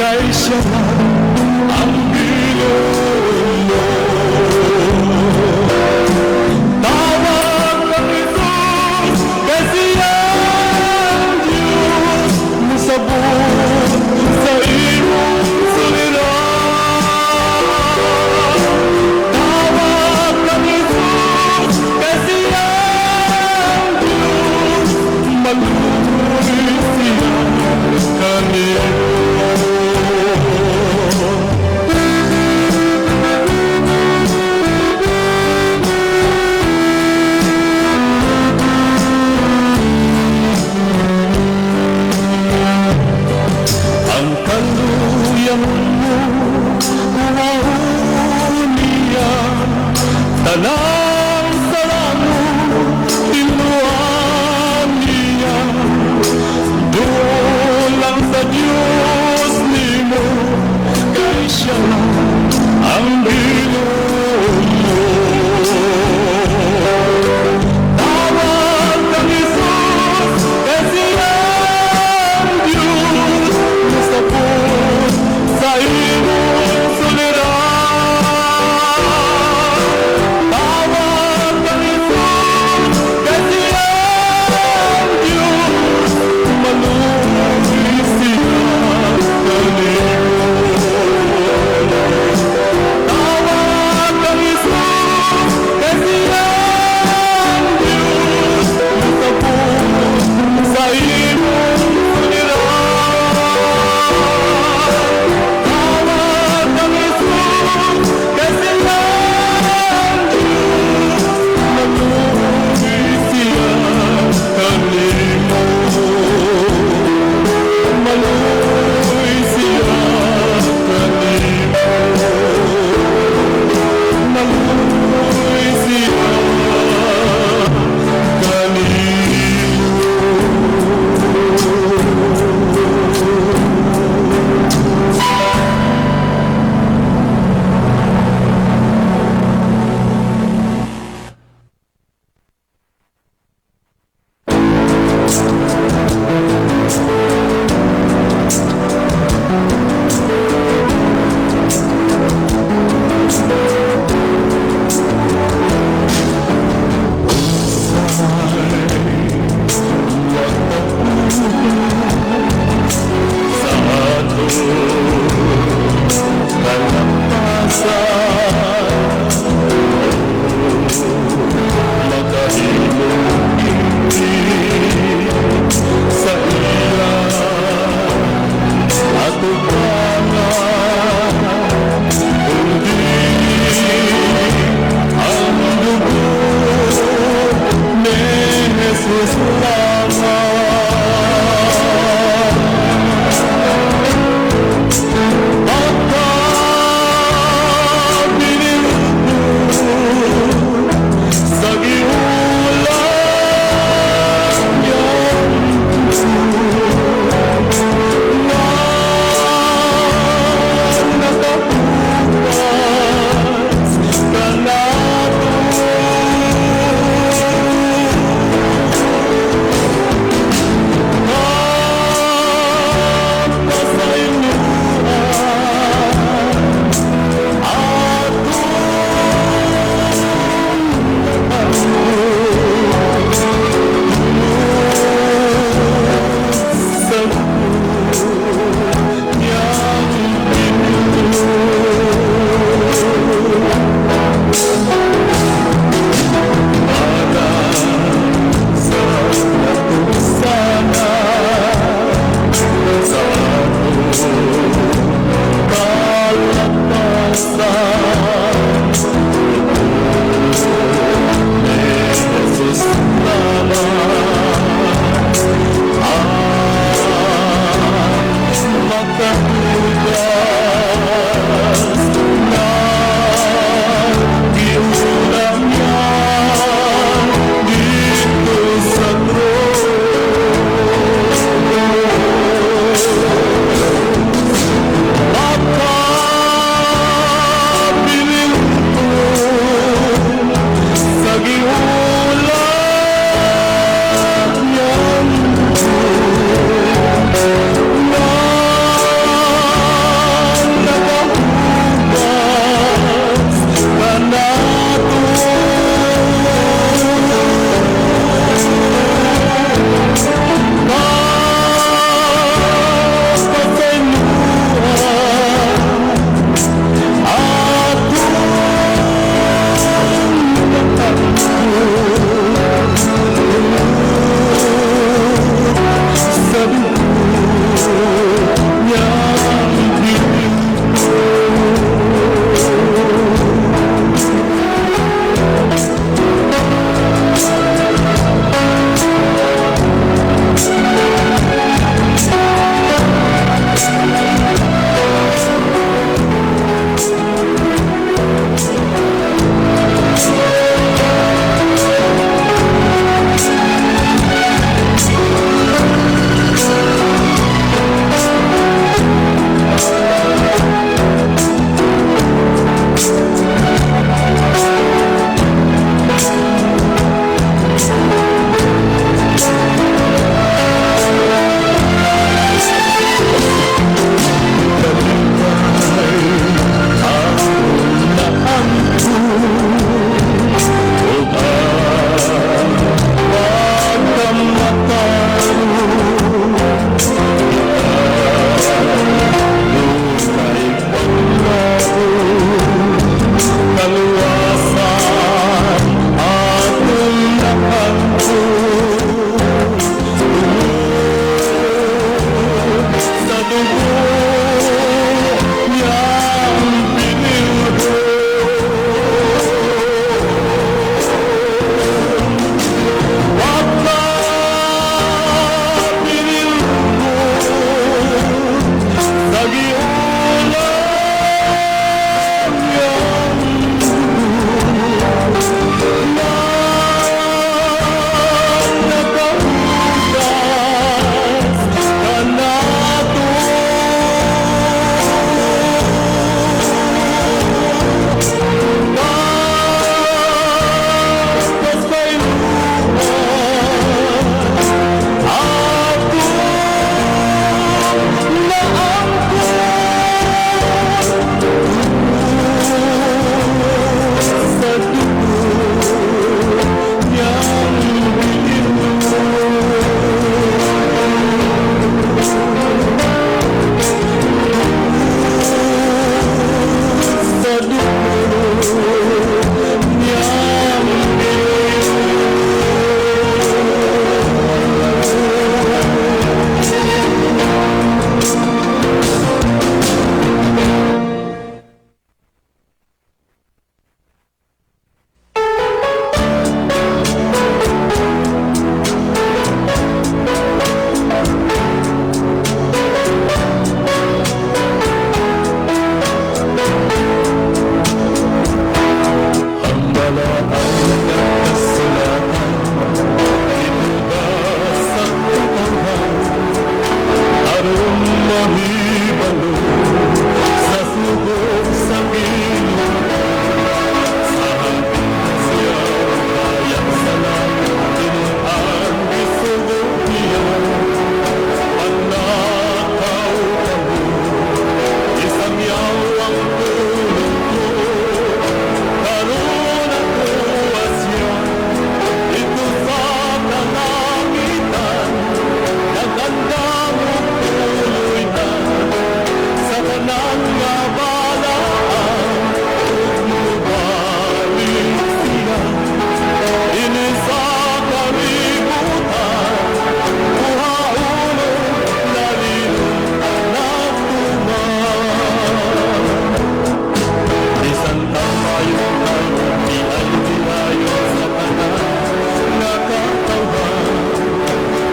Kay siya lang ang Ginoo mo. Tawag kang Jesus, kay siya ang Diyos, musabot sa imong suliran. Tawag kang Jesus, kay siya ang Diyos, maluoy siya kanimo. Ang kaluyan mo, kuhaon niya. Tanang sala mo, hinluan niya. Duol lang sa Diyos nimo, kay siya lang ang Ginoo mo. Tawag kang Jesus, kay siya ang Diyos, musabot sa imong suliran. Tawag kang Jesus, kay siya ang Diyos, maluoy siya kanimo. Tawag kang Jesus, kay siya ang Diyos, musabot sa imong suliran. Tawag kang Jesus, kay siya ang Diyos, maluoy siya kanimo. Maluoy siya kanimo. Maluoy siya kanimo. Sa atong kalapasan, makahimong sa iya atubangan, kundi ang dugo ni Jesus lamang. Makabilib sa giulang niyang na nakabukas kanato. Kapasayloan atong sa niyang pinto. Para sa katusanan sa atong kalagpasan, ni Jesus lamang ang makahugas na giulang niya didto sa krus. Makabilib sa giulang niyang na Kahibalo sa sugo sa Ginoo, sa hangin siya kaya sa langit tinuan gisugo niya. Paglakaw kamo, isangyaw ang pulong ko. Karon atoa siya didto sa kalangitan, nagandam og tuloy na sa tanan nga balaan. Ug mobalik siya dinhi sa kalibutan, kuhaon og lalinon ang nagtuman. Bisan tamayon karon, di gilayon sa tanan nga katawhan.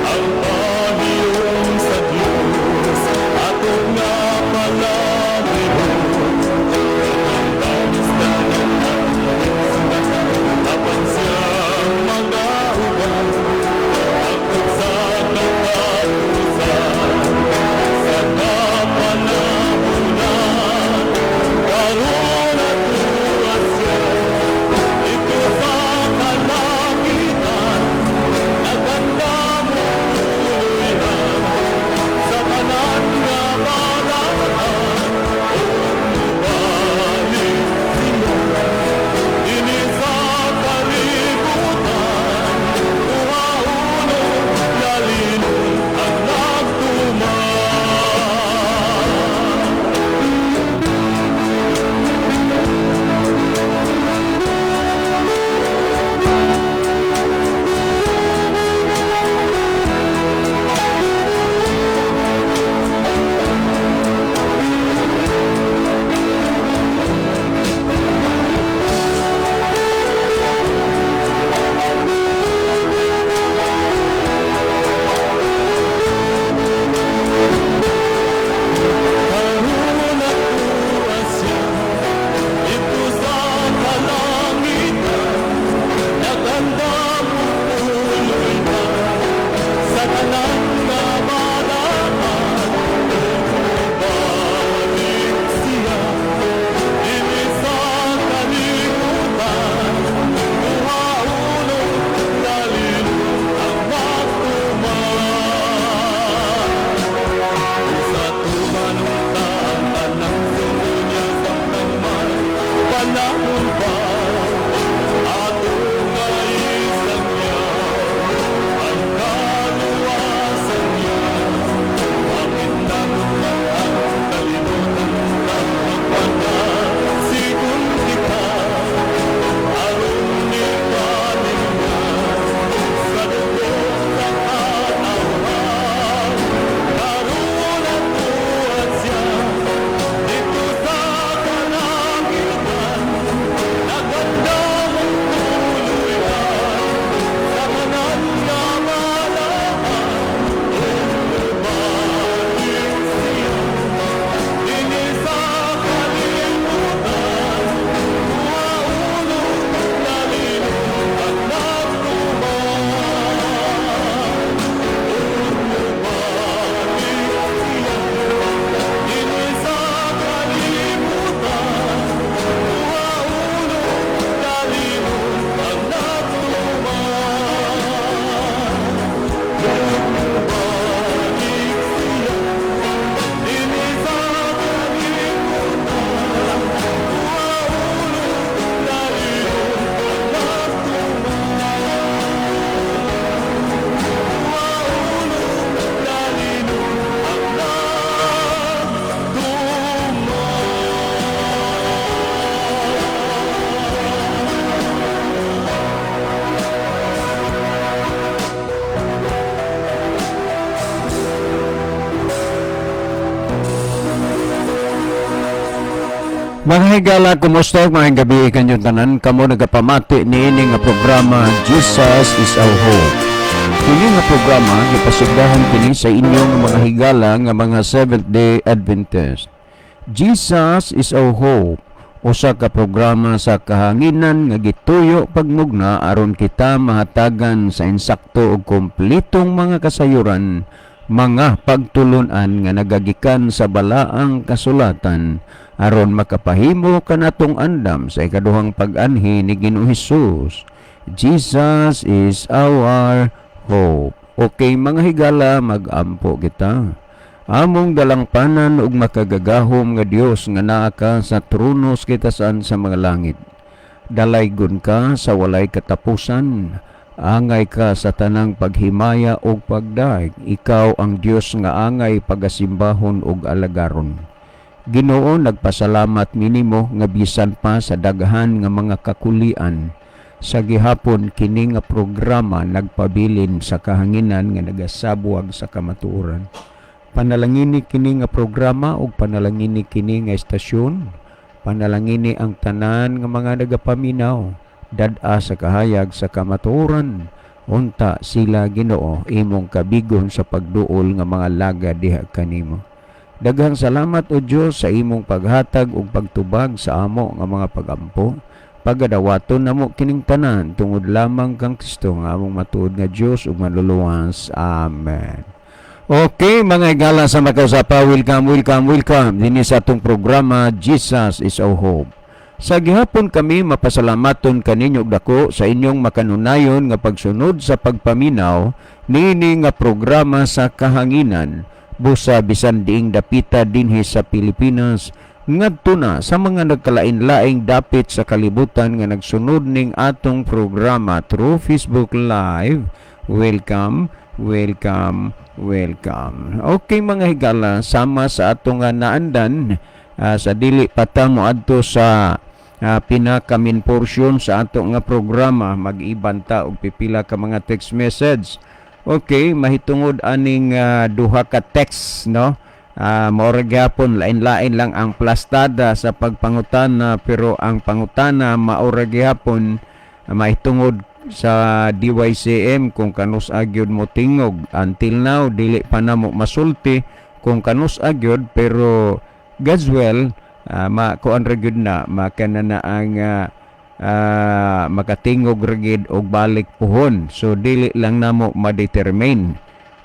Ang pahiyom sa Dios ato nga palabihon. Ang danis apan siyang mga uban hangtod sa katapusan sa kapanahunan. Karon atoa siya didto sa kalangitan, nagandam og tuloy na sa tanan nga balaan. Ug mobalik siya dinhi sa kalibutan, kuhaon og lalinon ang nagtuman. Karon atoa siya didto sa kalangitan, nagandam og tuloy na sa tanan nga balaan. Balik siya dinhi sa kalibutan, kuhaon og lalinon ang nagtuman. Sa tumanon ta ang tanang sugo niya samtang may panahon pa, ato nga isangyaw ang kaluwasan niya. Bakit naton man ang kalibutan magpakasigon kita aron ipanin niya sa dugo sa katawhan? Karon atoa siya didto sa kalangitan, nagandam og tuloy na sa tanan nga balaan. Balik siya dinhi sa kalibutan, kuhaon og lalinon ang nagtuman. Balik siya dinhi sa kalibutan, kuhaon og lalinon ang nagtuman. Balik siya dinhi sa kalibutan, kuhaon og lalinon ang nagtuman. Kuhaon og lalinon ang nagtuman. Mga higala, kumusta? Maayong gabii kanyong tanan. Kamo nagapamati niini nga programa, Jesus is Our Hope. Kini nga programa gipasugdahan kini sa inyong mga higala nga mga Seventh Day Adventist. Jesus is Our Hope, usa ka programa sa kahanginan nga gituyo pagmugna aron kita mahatagan sa insakto ug kompletong mga kasayuran. Mga pagtulunan nga nagagikan sa Balaang Kasulatan aron makapahimo kanatong andam sa ikaduhang pag-anhi ni Ginoong Hesus. Jesus is our hope. Okay, mga higala, mag-ampo kita. Among dalangpanan ug makagagahom nga Dios nga naa ka sa trono sa kitasan sa mga langit. Dalaygon ka sa walay katapusan. Angay ka sa tanang paghimaya ug pagdaig. Ikaw ang Dios nga angay pagasimbahon ug alagaron. Ginoo, nagpasalamat mi nimo nga bisan pa sa daghan nga mga kakulian, sa gihapon kini nga programa nagpabilin sa kahanginan nga nagasabwag sa kamatuoran. Panalangini kini nga programa ug panalangini kini nga estasyon. Panalangini ang tanan nga mga nagapaminaw. Dad-a sa kahayag sa kamatuoran. Unta sila, Ginoo, imong kabigon sa pagduol nga mga laga diha kanimo. Daghang salamat, o Dios, sa imong paghatag ug pagtubag sa amo nga mga pagampo. Pagadawaton namo kining tanan tungod lamang kang Kristo nga among matuod nga Dios ug Manluluwas. Amen. Okay, mga higala sa makausapa, welcome, welcome, welcome dinhi sa atong programa Jesus is Our Hope. Sa gihapon kami mapasalamaton kaninyo og dako sa inyong makanunayon nga pagsunod sa pagpaminaw niini nga programa sa kahanginan busa bisan diing dapita dinhi sa Pilipinas ngadto na sa mga nagkalain-laing dapit sa kalibutan nga nagsunod ning atong programa through Facebook Live. Welcome, welcome, welcome. Okay, mga higala, sama sa atong nga naandan, sa dili pa ta moadto sa pinaka main portion sa ato nga programa, mag-iban ta og pipila ka mga text message. Okay, mahitungod aning duha ka text, no? Mao ra gyapon, lain-lain lang ang plastada sa pagpangutana, pero ang pangutana mao ra gyapon, mahitungod sa DYCM, kung kanus-a gyud mo tingog. Until now, dili pa namo masulti kung kanus-a gyud, pero God's will, makuan ra gyud na makana na ang makatingog ra gyud og balik puhon. So dili lang namo ma-determine.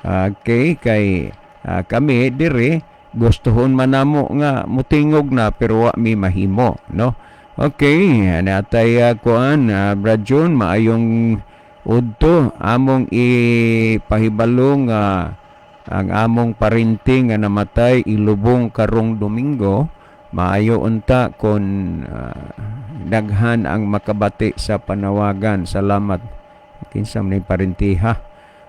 Okay, kay kami diri gustuhon man namo nga mutingog na, pero wa mi mahimo, no? Okay, natay kuan, Brad John, maayong udto. Among ipahibalo nga ang among parinti nga namatay ilubong karong Domingo. Maayo unta kon daghan ang makabati sa panawagan. Salamat. Kinsa man ning parintiha?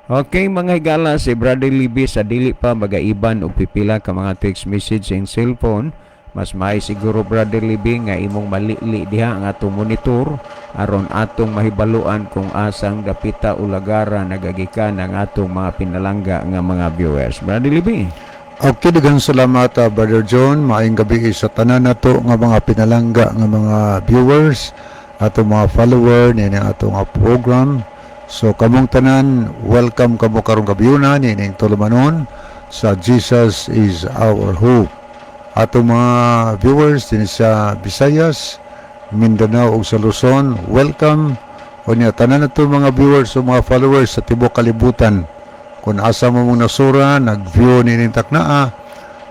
Okay, mga higala, si Brother Libby, sa dili pa magaiban og pipila ka mga text message sa iyang cellphone. Mas may siguro, Brother Libby, nga imong malili diha ang atong monitor aron atong mahibaluan kung asang dapita o lagara nagagikan ang atong mga pinalangga nga mga viewers. Brother Libby. Okay, daghang salamat, Brother John. Maayong gabi sa tanan nato nga mga pinalangga nga mga viewers, atong mga follower niini atong nga program. So kamong tanan, welcome kamo karong gabiuna niining tulumanon sa Jesus is Our Hope. Atong mga viewers dinhi sa Visayas, Mindanao ug sa Luzon, welcome. Unya tanan nato mga viewers o mga followers sa tibuok kalibutan. Kung asa mo mong nasura, nag-view nining taknaa,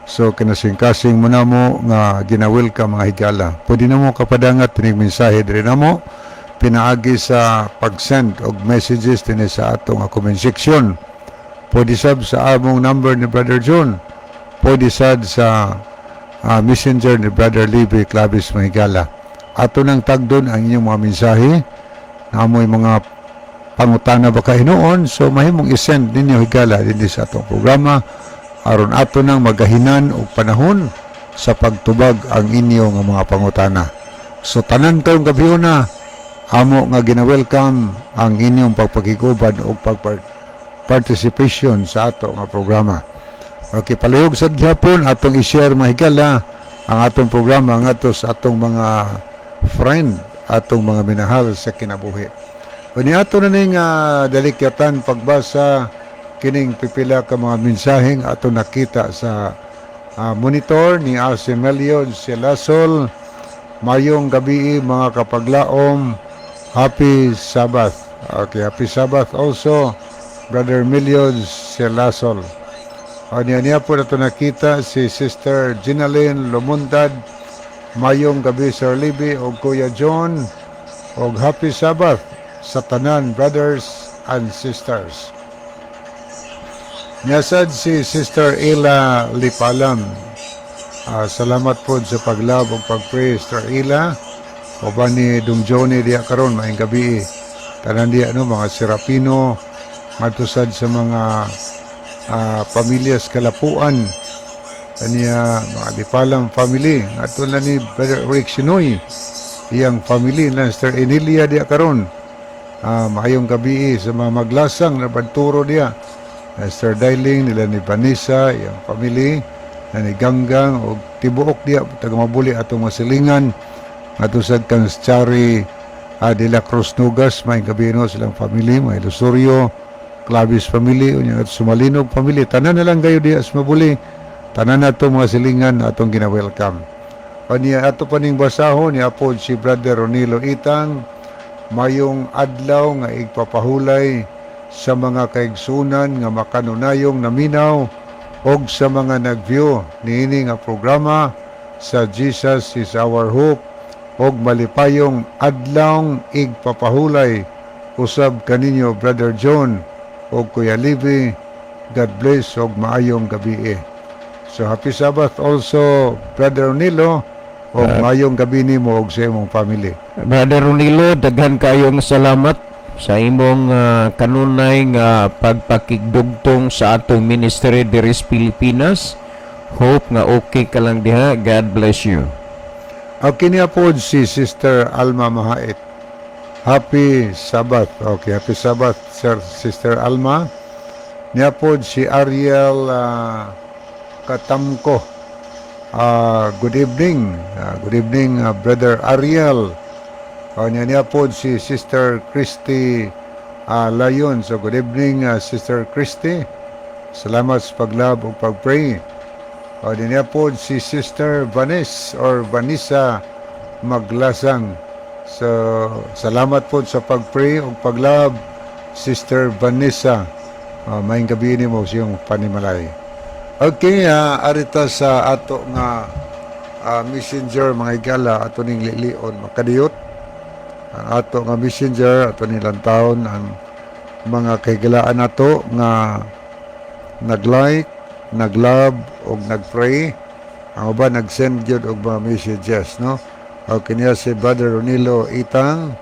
so kinasing-kasing mo na mo nga gina-welcome, mga higala. Pwede na mo kapadangat tinig mensahe diri namo pinaagi sa pag-send og messages dinhi sa atong comment section. Pwede sab sa among number ni Brother John. Pwede sad sa messenger ni Brother Libby Clavis, mga higala. Ato nang tagdon ang inyong mga mensahe. Namoy mga pangutana ba kahinuon, so mahimong i-send ninyo, higala, dinhi sa atong programa aron ato nang magahinan og panahon sa pagtubag ang inyo nga mga pangutana. So tanan kayong gabiuna, amo nga gina-welcome ang inyong pagpakiguban og pag-participation sa ato nga programa. Okay, palihog sa gihapon atong i-share, mga higala, ang atong programa ngadto sa atong mga friend, atong mga minahal sa kinabuhi. Unya ato na ning dalikyatan pagbasa kining pipila ka mga mensaheng ato nakita sa monitor ni Arsemelio Celasol. Mayong gabi, mga kapaglaom. Happy Sabbath. Okay, happy Sabbath also, Brother Melio Celasol. O niya niya po nato nakita si Sister Ginalyn Lumuntad. Mayong gabi, Sir Libby o Kuya John, og happy Sabbath sa tanan, brothers and sisters. Niya sad si Sister Ila Lipalam. Salamat po sa pag-love ug pag-pray, Sister Ila. Uban ni Dong Johnny diya karon, maayong gabi. Tanan diya, no, mga Serapino, ngadto sad sa mga pamilya sa Kalapuan. Kaniya mga Lipalam family, ngadto na ni Brother Rick Sinoy. Iyang family na Sister Emilia diya karon. Maayong gabi sa mga Maglasang na Banturo diya. Sister Dailing nila ni Vanessa, iyang family, na ni Ganggang og tibuok diya taga Mabuli atong masilingan, ngadto sad kang Chari de la Cruz Nugas, maayong gabi, no, silang family, mga Ilusorio, Clavis family, unya at Sumalinog family. Tanan na lang kayo diya sa Mabuli. Tanan na mga silingan atong gina-welcome. Kaniya ato pa ning basahon ni apod si Brother Ronilo Itang: mayong adlaw nga igpapahulay sa mga kaigsunan nga makanunayong naminaw og sa mga nag-view niini nga programa sa Jesus is Our Hope, og malipayong adlawng igpapahulay usab kaninyo, Brother John og Kuya Libby. God bless og maayong gabi. So happy Sabbath also, Brother Ronilo, og maayong gabi nimo og sa imong family. Brother Ronilo, daghan kayong salamat sa imong kanunay nga pagpakigdugtong sa atong ministry diri sa Pilipinas. Hope nga okay ka lang diha. God bless you. Okay, niya po si Sister Alma Mahait. Happy Sabbath. Okay, happy Sabbath, Sir, Sister Alma. Niya po si Ariel Katamko. Good evening. Good evening, Brother Ariel. Niya niya po si Sister Christy Layon. So, good evening, Sister Christy. Salamat sa pag-love ug pag-pray. O, niya po si Sister Vanes or Vanessa Maglasang. So, salamat po sa pag-pray ug pag-love, Sister Vanessa. Maayong gabi nimo sa iyong panimalay. Okay, arita sa ato nga messenger, mga higala, ato ning lilion makadiyot. Ang ato nga messenger, ato ning lantawon ang mga kahigalaan nato nga nag-like, nag-love ug nag-pray. Ang uban nag-send gyud og mga messages, no? Okay, niya si Brother Ronilo Itang.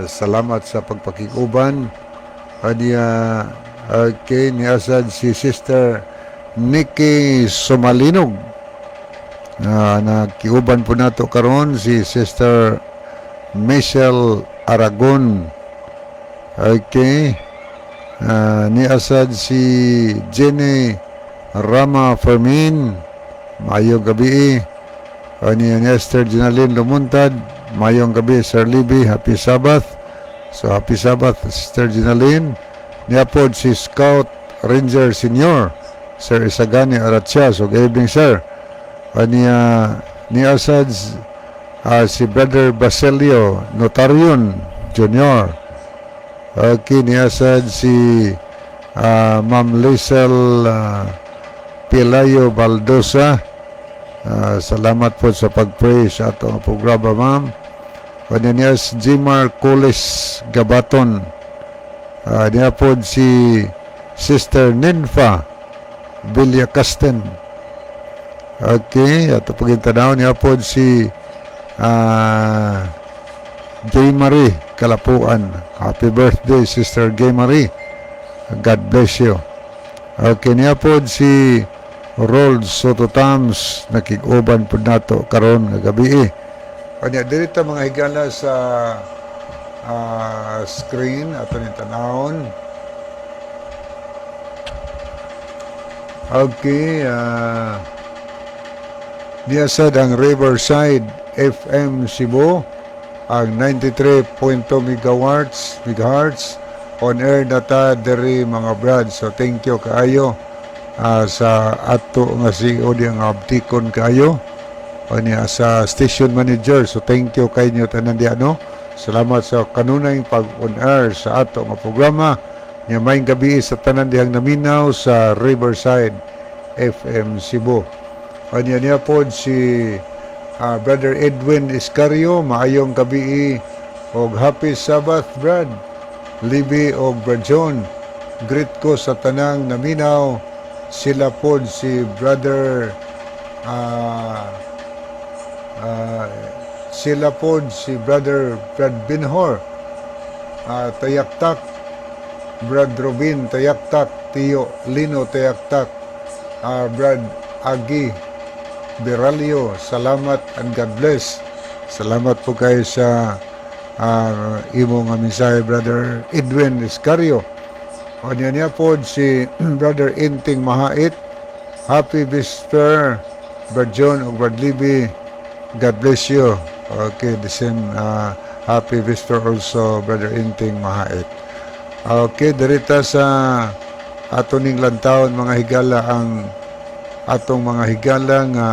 Salamat sa pagpakikuban. Aniya, okay, niya sad si Sister Nikki Sumalinog. Nakiuban po nato karon si Sister Michelle Aragon. Okay. Ni asad si Jenny Rama Fermin. Maayong gabi. Ni Esther Ginalin Lumuntad. Mayong gabi, Sir Libby. Happy Sabbath. So, happy Sabbath, Sister Ginalin. Niya po si Scout Ranger Senior, Sir Isagani Aratsia. So, good evening, sir. Niya, ni asad si Brother Basilio Notarion Jr. Okay, niya sad si Ma'am Liesel Pelayo Baldosa. Salamat po sa pag-pray sa atong programa, ma'am. Kanya niya si Jimar Coles Gabaton. Niya po si Sister Ninfa Villacasten. Okay, ato pagintanaw niya po si Gay Marie Kalapuan. Happy birthday, Sister Gay Marie. God bless you. Okay, niya po si Rold Soto Tams, nakig-uban po nato karon nga gabi. Kanya diri ta, mga higala, sa screen ato ning tanawon. Okay, niya sad ang Riverside FM Cebu, ang 93.2 megahertz on air na ta diri, mga brad. So thank you kaayo sa ato nga CEO di nga abtikon kaayo o niya sa station manager. So thank you kay inyo tanan diya, no. Salamat sa kanunay pag on air sa ato nga programa. Nya maayong gabi sa tanan dihang naminaw sa Riverside FM Cebu. Anya niya pod si Brother Edwin Iscario, maayong gabi og happy Sabbath, Brad Libby og Brad John. Greet ko sa tanang naminaw. Sila pod si Brother sila pod si Brother Brad Binhor, Tayaktak, Brad Robin Tayaktak, Tio Lino Tayaktak, Brad Agi Beralio. Salamat and God bless. Salamat po kayo sa imo nga mensahe, Brother Edwin Iscario. O niya niya po si Brother Inting Mahait. Happy Vesper, Brad John ug Brad Libby. God bless you. Okay, the same, happy Vesper also, Brother Inting Mahait. Okay, dirita sa ato ning lantawon, mga higala, ang atong mga higala nga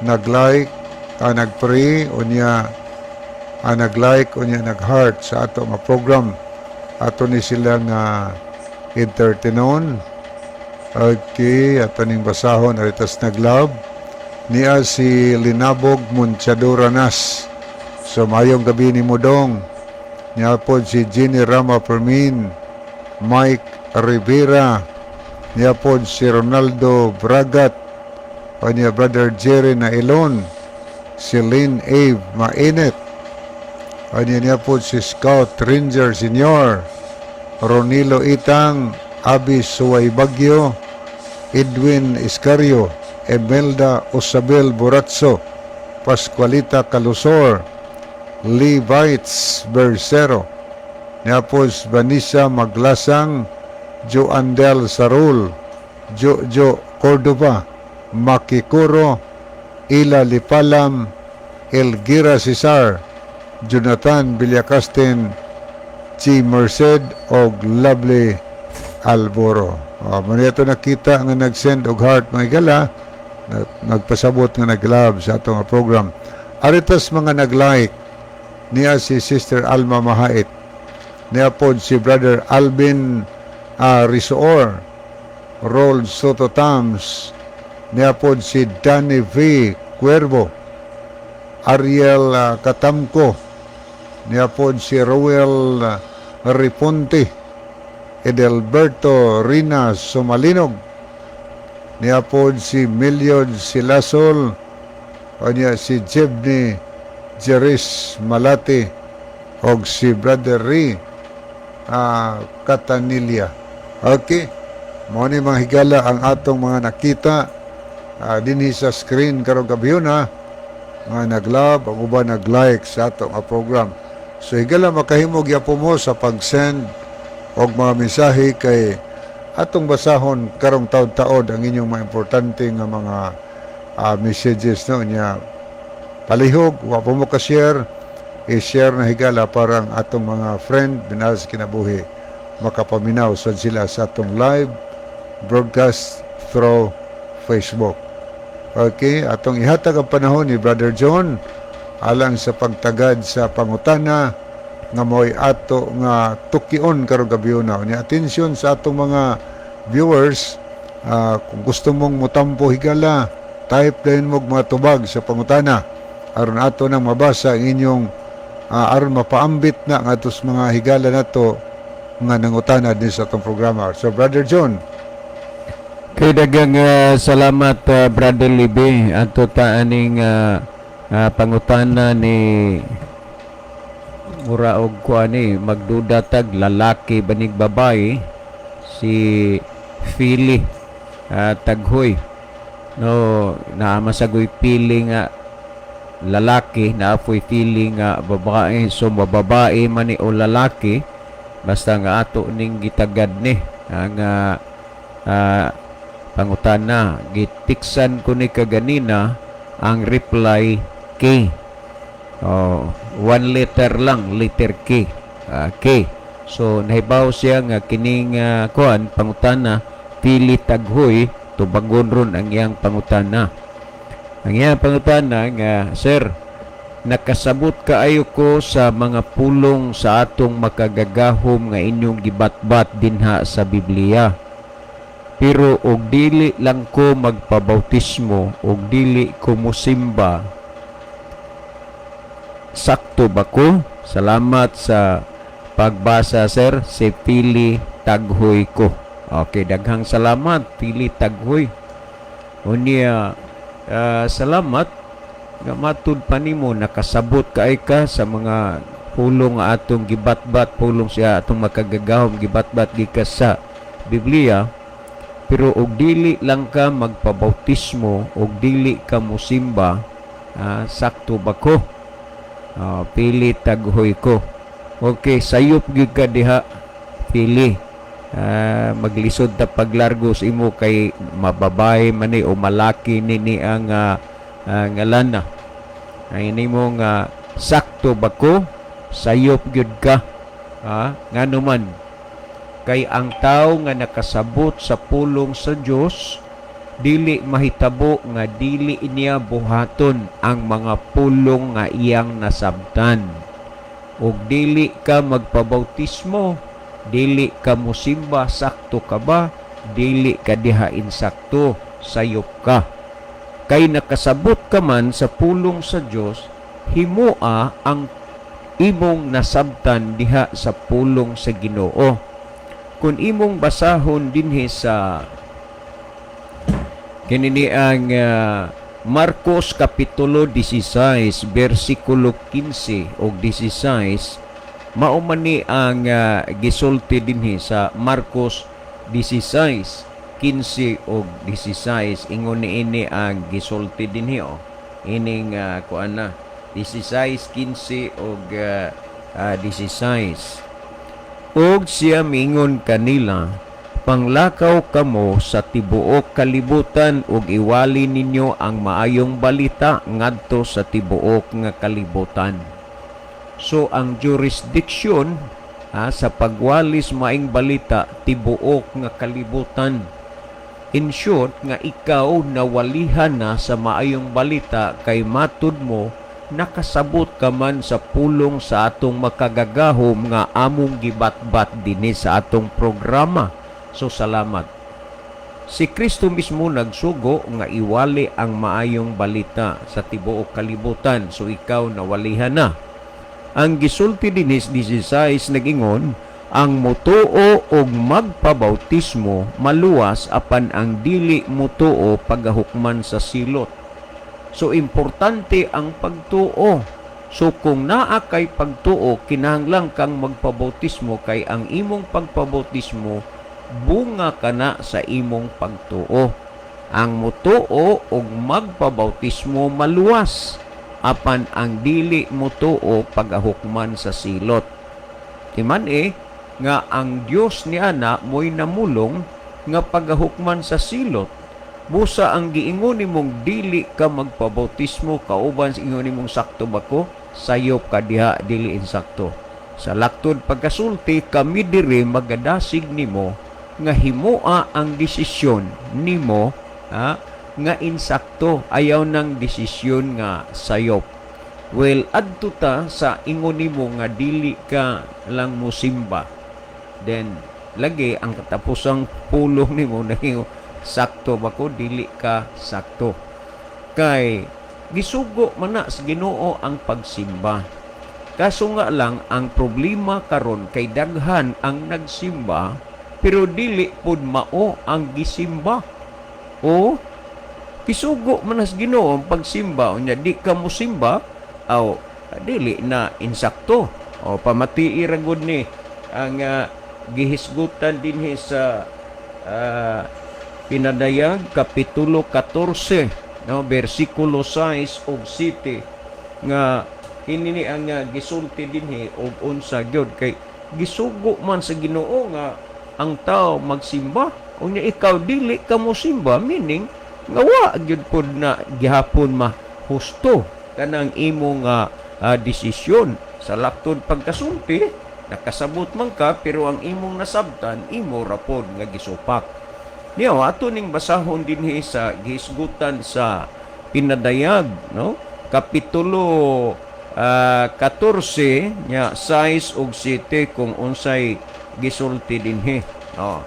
nag-like, nag-pray, unya nag-like, unya nag-heart sa ato nga program. Ato ni sila nga entertainon. Okay, ato ning basahon aritas nag-love. Niya si Linabog Munchadura Nas. So mayong gabi ni Mudong. Niya po si Jenny Rama Fermin, Mike Rivera, niya po si Ronaldo Bragat, o niya Brother Jerry Nailon, si Lynn Ave Mainit, o niya niya po si Scout Ranger Senior, Ronilo Itang, Abi Suway Bagyo, Edwin Iscario, Emelda Osabel Buratso, Pascualita Calusor, Levites Bersero, Niapos Vanessa Maglasang, Joandel Sarul, Jojo Cordova, Makikuro, Ila Lipalam, Elgira Cesar, Jonathan Villacastin, Chi Merced og Lovely Alboro. Oh, mao ito nakita nga nag-send og heart, mga higala, na, nagpasabot nga nag-love sa atong program. Aritas mga nag-like niya si Sister Alma Mahait. Niya pod si Brother Alvin Risoor, Roll Soto Tams, niya pod si Danny V. Cuervo, Ariel Katamko, niya pod si Roel Riponte, Edelberto Rina Sumalinog, niya pod si Miliod Silasol, o niya si Jebny Jeris Malati, og si Brother Ri Catanilia. Okay. Mao ni, mga higala, ang atong mga nakita dinhi sa screen karong gabi na mga nag-love, ang uban nag-like sa atong nga program. So higala, makahimo gyapon mo sa pag-send og mga mensahe kay atong basahon karong taod-taod ang inyong mga importante nga mga messages, no? Nya palihog wa po mo ka-share, i-share na, higala, para ang atong mga friend binahal sa kinabuhi makapaminaw sad sila sa atong live broadcast through Facebook. Okay, atong ihatag ang panahon ni Brother John alang sa pagtagad sa pangutana nga mo'y ato nga tukion karong gabi na. Unya atensyon sa atong mga viewers, kung gusto mong mutampo, higala, type din mo mga tubag sa pangutana aron ato nang mabasa ang inyong aron mapaambit na nga atos mga higala nato nga nangutana din sa atong programa. So Brother John. Kay daghang salamat, Brother Libby. Ato ta aning pangutana ni mura og kuan ni magduda tag lalaki banig babae, si Philly Taghoy, no? Naa masagoy pili nga lalaki, naa po'y pili nga babae. So mababae man ni o lalaki, basta nga ato ning gitagad ni ang pangutana. Gitiksan ko ni kaganina ang reply, K. Oh, one letter lang, letter K. K. So nahibaw siya nga kining kuan pangutana, Pili Taghoy, tubagon ron ang iyang pangutana. Ang iyang pangutana nga, "Sir, Nakasabot kaayo ko sa mga pulong sa atong Makagagahom nga inyong gibatbat dinha sa Biblia. Pero og dili lang ko magpabautismo og dili ko musimba, sakto ba ko? Salamat sa pagbasa, sir. Si Pili Taghoy ko. Okay, daghang salamat, Pili Taghoy. Unya, salamat nga matud pa nimo nakasabot kay ka sa mga pulong nga atong gibatbat, pulong siya atong Makagagahom gibatbat gikas sa Biblia. Pero og dili lang ka magpabautismo og dili ka musimba, sakto ba ko? Pili Taghoy ko. Okay, sayop gyud ka diha, Pili. Maglisod ta paglargo sa imo kay mababay man ni o malaki ni ang ngalana. Ay nimo nga sakto ba ko? Sayop gyud ka. Ngano man kay ang tao nga nakasabot sa pulong sa Dios, dili mahitabo nga dili niya buhaton ang mga pulong nga iyang nasabtan. Og dili ka magpabautismo, dili ka musimba, sakto ka ba? Dili ka diha insakto, sayop ka. Kay nakasabot ka man sa pulong sa Dios, himoa ang imong nasabtan diha sa pulong sa Ginoo. Kung imong basahon dinhi sa kinini ang Marcos kapitulo 16 bersikulo 15 og 16, mao man ni ang gisulti dinhi sa Marcos 16 15 og 16. Ingon niini ang gisulti dinhi, oh, ining kuan na 16 15 og 16. "Ug siya miingon kanila, 'Panglakaw kamo sa tibuok kalibutan ug iwali ninyo ang maayong balita ngadto sa tibuok nga kalibutan.'" So ang jurisdiction sa pagwalis maayong balita, tibuok nga kalibutan. In short, nga ikaw nawalihan na sa maayong balita kay matud mo nakasabot ka man sa pulong sa atong Makagagahom nga among gibatbat dinhi sa atong programa. So salamat. Si Kristo mismo nagsugo nga iwali ang maayong balita sa tibuok kalibutan. So ikaw nawalihan na. Ang gisulti dinhi 16, nagingon, "Ang mutuo og magpabautismo maluwas, apan ang dili mutuo pagahukman sa silot." So importante ang pagtuo. So kung naa kay pagtuo, kinahanglan kang magpabautismo kay ang imong pagpabautismo bunga kana sa imong pagtuo. "Ang mutuo og magpabautismo maluwas, apan ang dili mutuo pagahukman sa silot." Timan eh nga ang Dios ni ana mo'y namulong nga pagahukman sa silot. Busa ang giingon nimong dili ka magpabautismo kauban sa ingon nimong sakto ba ko, sayop ka diha, dili insakto. Sa laktod pagkasulti, kami diri magadasig nimo nga himoa ang desisyon nimo nga insakto, ayaw ng desisyon nga sayop. Well, adto ta sa ingon nimo nga dili ka lang musimba. Then lagi ang katapusang pulong nimo naging sakto ba ko, dili ka sakto. Kay gisugo man na sa Ginoo ang pagsimba. Kaso nga lang ang problema karon kay daghan ang nagsimba pero dili pud mao ang gisimba. O gisugo man na sa Ginoo ang pagsimba, unya di ka mosimba, aw dili na insakto. O pamatii ra gud ni ang gihisgutan dinhi sa Pinadayag kapitulo 14, no, bersikulo 6 ug 7, nga kini ni ang gisulti dinhi og unsa gyud kay gisugo man sa Ginoo nga ang tao magsimba, unya ikaw dili ka mosimba, meaning nga wa gyud pod na gihapon ma husto kanang imo nga desisyon. Sa laktod pagkasulti, nakasabot man ka pero ang imong nasabtan imo ra pod nga gisupak. Niya, ato ning basahon dinhi sa gihisgutan sa Pinadayag, no? Kapitulo 14 nya 6 ug 7 kung unsay gisulti dinhi. Oh.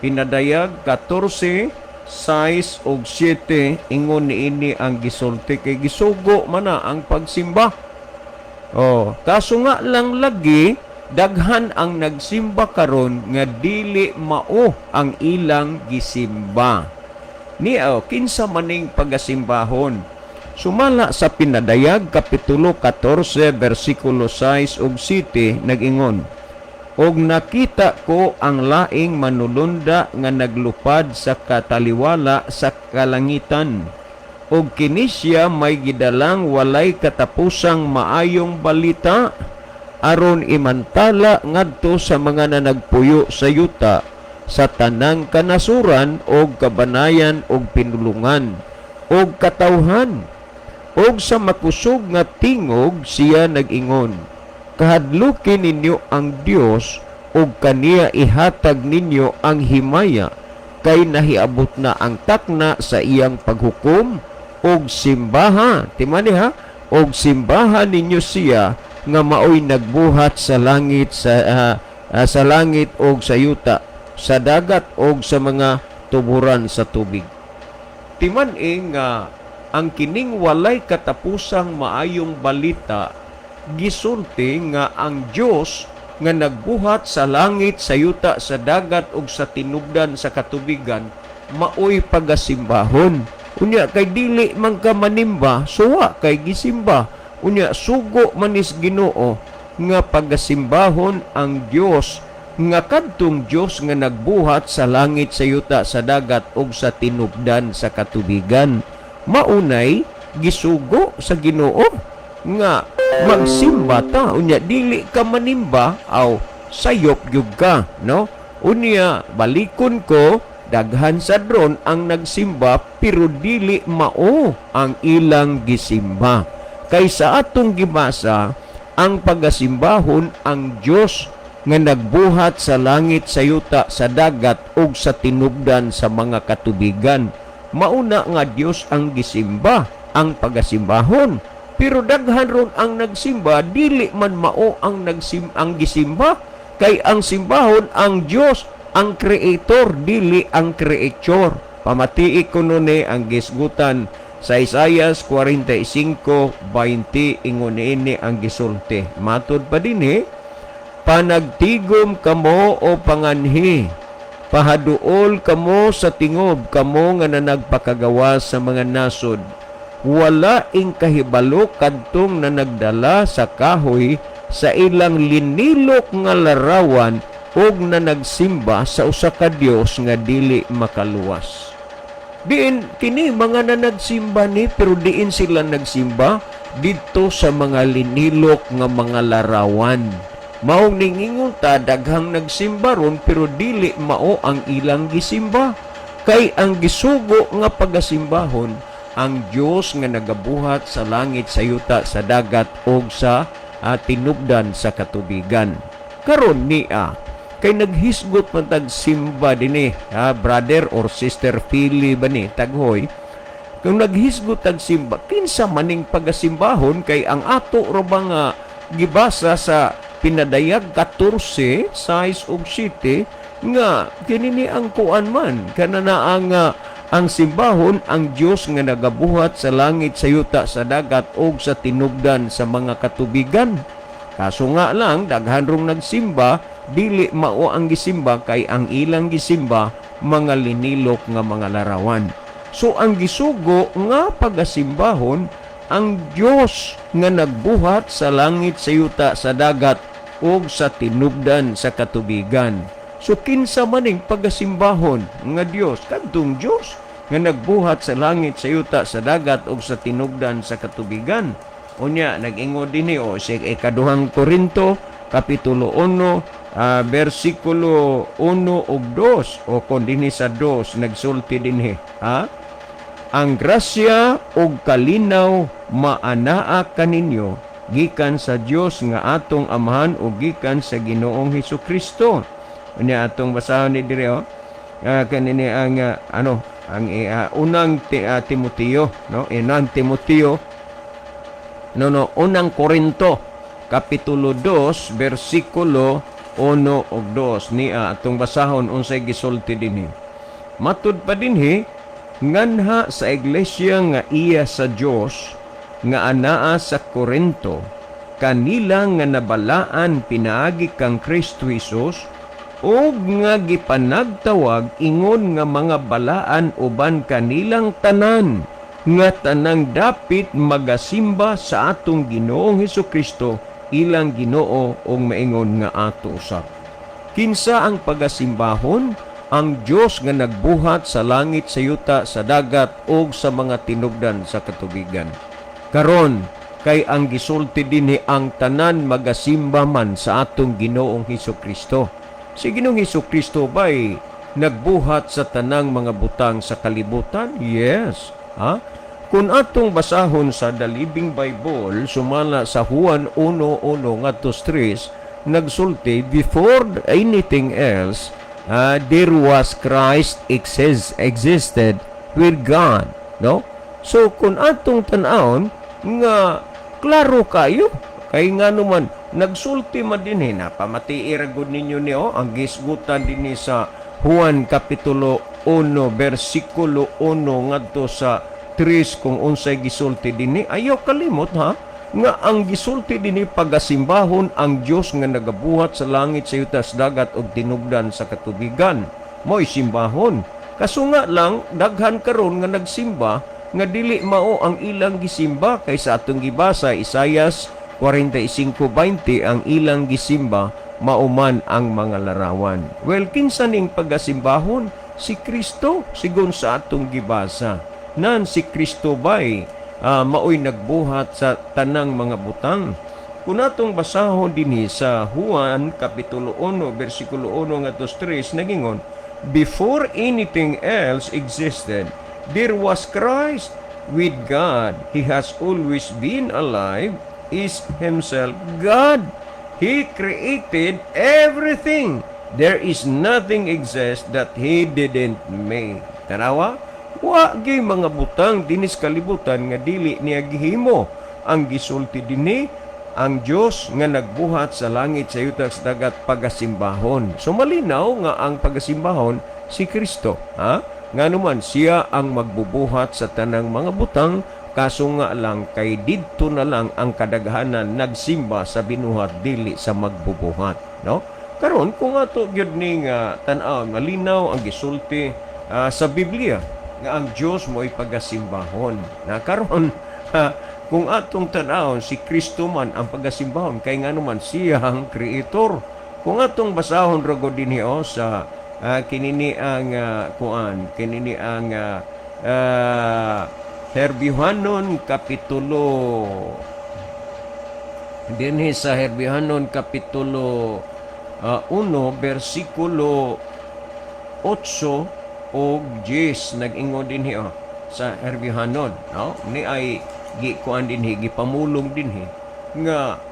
Pinadayag 14 6 ug 7, ingon niini ang gisulti kay gisugo man na ang pagsimba. Oh, kaso nga lang lagi daghan ang nagsimba karon nga dili mao ang ilang gisimba. Ni oh, kinsa maning pagasimbahon? Sumala sa Pinadayag kapitulo 14 bersikulo 6 ug 7, nag-ingon, "Og nakita ko ang laing manulunda nga naglupad sa kataliwala sa kalangitan. Og kini siya may gidalang walay katapusang maayong balita aron imantala ngadto sa mga nanagpuyo sa yuta, sa tanang kanasuran og kabanayan og pinulungan og katawhan. Og sa makusog nga tingog siya nag-ingon, 'Kahadluki ninyo ang Dios ug kaniya ihatag ninyo ang himaya, kay nahiabot na ang takna sa iyang paghukom, ug simbaha,'" timani ha, "'ug simbaha ninyo siya nga maoy nagbuhat sa langit ug sa yuta, sa dagat ug sa mga tuburan sa tubig.'" Timan-i nga ang kining walay katapusang maayong balita gisulti nga ang Dios nga nagbuhat sa langit, sa yuta, sa dagat ug sa tinubdan sa katubigan maoy pagasimbahon. Unya kay dili man ka manimba, suwa kay gisimba. Unya sugo manis Ginoo nga pagasimbahon ang Dios nga kadtong Dios nga nagbuhat sa langit, sa yuta, sa dagat ug sa tinubdan sa katubigan. Maunay gisugo sa Ginoo nga magsimba ta. Unya dili ka manimba, aw sayop gyud ka, no? Unya balikon ko, daghan sa dron ang nagsimba pero dili mao ang ilang gisimba. Kay sa atong gibasa, ang pagasimbahon ang Dios nga nagbuhat sa langit, sa yuta, sa dagat ug sa tinubdan sa mga katubigan. Mauna nga Dios ang gisimba, ang pagasimbahon. Pero daghan ron ang nagsimba, dili man mao ang gisimba, kay ang simbahon ang Dios, ang creator, dili ang creature. Pamatii ko ni ang gisgutan sa Isaias 45:20, ingon niini ang gisulti. Matod pa dinhi, "Panagtigom kamo, o panganhi. Pahaduol kamo sa tingob, kamo nga nanagpakagawa sa mga nasod. Wala ing kahibalo kadtong na nagdala sa kahoy sa ilang linilok nga larawan ug na nagsimba sa usa ka dios nga dili makaluwas." Diin kini mga nanagsimba ni, pero diin sila nagsimba? Didto sa mga linilok nga mga larawan. Maong ningingon ta, daghang nagsimba ron pero dili mao ang ilang gisimba. Kay ang gisugo nga pagasimbahon ang Dios nga nagabuhat sa langit, sa yuta, sa dagat ug sa tinubdan sa katubigan. Karon niya kay naghisgot man tag simba dinhi, ha, brother or sister Philly ba ni taghoy, kung naghisgot tag simba, kinsa maning pagasimbahon? Kay ang ato ra ba nga gibasa sa Pinadayag 14 6 ug 7 nga kini ni ang kuan man kana na ang simbahon ang Dios nga nagabuhat sa langit, sa yuta, sa dagat ug sa tinubdan sa mga katubigan. Kaso nga lang daghan rong nagsimba, dili mao ang gisimba, kay ang ilang gisimba mga linilok nga mga larawan. So ang gisugo nga pagasimbahon ang Dios nga nagbuhat sa langit, sa yuta, sa dagat ug sa tinubdan sa katubigan. So kinsa maning pagasimbahon nga Dios? Kadtong Dios nga nagbuhat sa langit, sa yuta, sa dagat ug sa tinubdan sa katubigan. Unya nag-ingon dinhi o sa Ikaduhang Korinto kapitulo 1 bersikulo 1 ug 2 o kon dinhi sa 2, nagsulti dinhi, ha? "Ang grasya ug kalinaw maanaa kaninyo gikan sa Dios nga atong Amahan ug gikan sa Ginoong Hesus Kristo." Unya atong basahon ni diri oh. Kanini ang ano ang unang Timoteo, no? Unang Timoteo. No, Unang Korinto kapitulo 2 bersikulo 1 ug 2 niya atong basahon unsay gisulti dinhi. Matud pa dinhi, "Nganha sa iglesia nga iya sa Dios nga anaa sa Corinto, kanila nga nabalaan pinaagi kang Kristo Jesus ug nga gipanagtawag ingon nga mga balaan uban kanilang tanan nga tanang dapit magasimba sa atong Ginoong Hesus Kristo, ilang Ginoo ug maingon nga ato usab." Kinsa ang pagasimbahon? Ang Dios nga nagbuhat sa langit, sa yuta, sa dagat ug sa mga tinubdan sa katubigan. Karon kay ang gisulti dinhi, ang tanan magasimba man sa atong Ginoong Hesus Kristo. Si Ginoong Hesus Kristo ba'y nagbuhat sa tanang mga butang sa kalibutan? Yes. Ha? Kung atong basahon sa The Living Bible, sumala sa Juan 1:1 ngadto 3, nagsulti, "Before anything else, there was Christ existed with God." No? So kung atong tan-awon nga klaro kayo kay nga naman nagsulti man dinhi, napamati ra gud ninyo niyo ang gisgutan dinhi sa Juan kapitulo 1 bersikulo 1 ngadto sa 3 kung unsay gisulti dinhi. Ayaw kalimot ha nga ang gisulti dinhi, pagasimbahon ang Dios nga nagabuhat sa langit, sa yuta, sa dagat ug tinubdan sa katubigan, mo'y simbahon. Kasunga lang daghan karon nga nagsimba nga dili mao ang ilang gisimba, kay sa atong gibasa, Isayas 45:20, ang ilang gisimba mao man ang mga larawan. Well, kinsa ning pagasimbahon? Si Kristo, sigon sa atong gibasa. Nan si Kristo bay maoy nagbuhat sa tanang mga butang? Kung atong basahon dinhi sa Juan kapitulo 1 bersikulo 1 ngadto 3, nagingon, "Before anything else existed, there was Christ with God. He has always been alive, is himself God. He created everything. There is nothing exists that He didn't make." Tanawa? Wa gyud mga butang dinis kalibutan nga dili niya gihimo. Ang gisulti dinhi, ang Dios nga nagbuhat sa langit, sa yuta, sa dagat pagasimbahon. So malinaw nga ang pagasimbahon si Kristo, ha? Nga naman siya ang magbubuhat sa tanang mga butang, kaso nga lang kay didto na lang ang kadaghanan nagsimba sa binuhat, dili sa magbubuhat, no? Karon kung ato gyud ning tan-aw, malinaw ang gisulti sa Biblia nga ang Dios mo'y pagasimbahon. Na karon ha, kung atong tan-awon, si Kristo man ang pagasimbahon kay nga naman siya ang creator. Kung atong basahon ra gud dinhi oh, sa kinini ang kuan, kinini ang Herbiohanon kapitulo, dinhi sa Herbiohanon kapitulo 1 bersikulo 8 o 10, nag-ingon dinhi oh, sa Herbiohanon, no, ni ay gikuan dinhi, gipamulong dinhi nga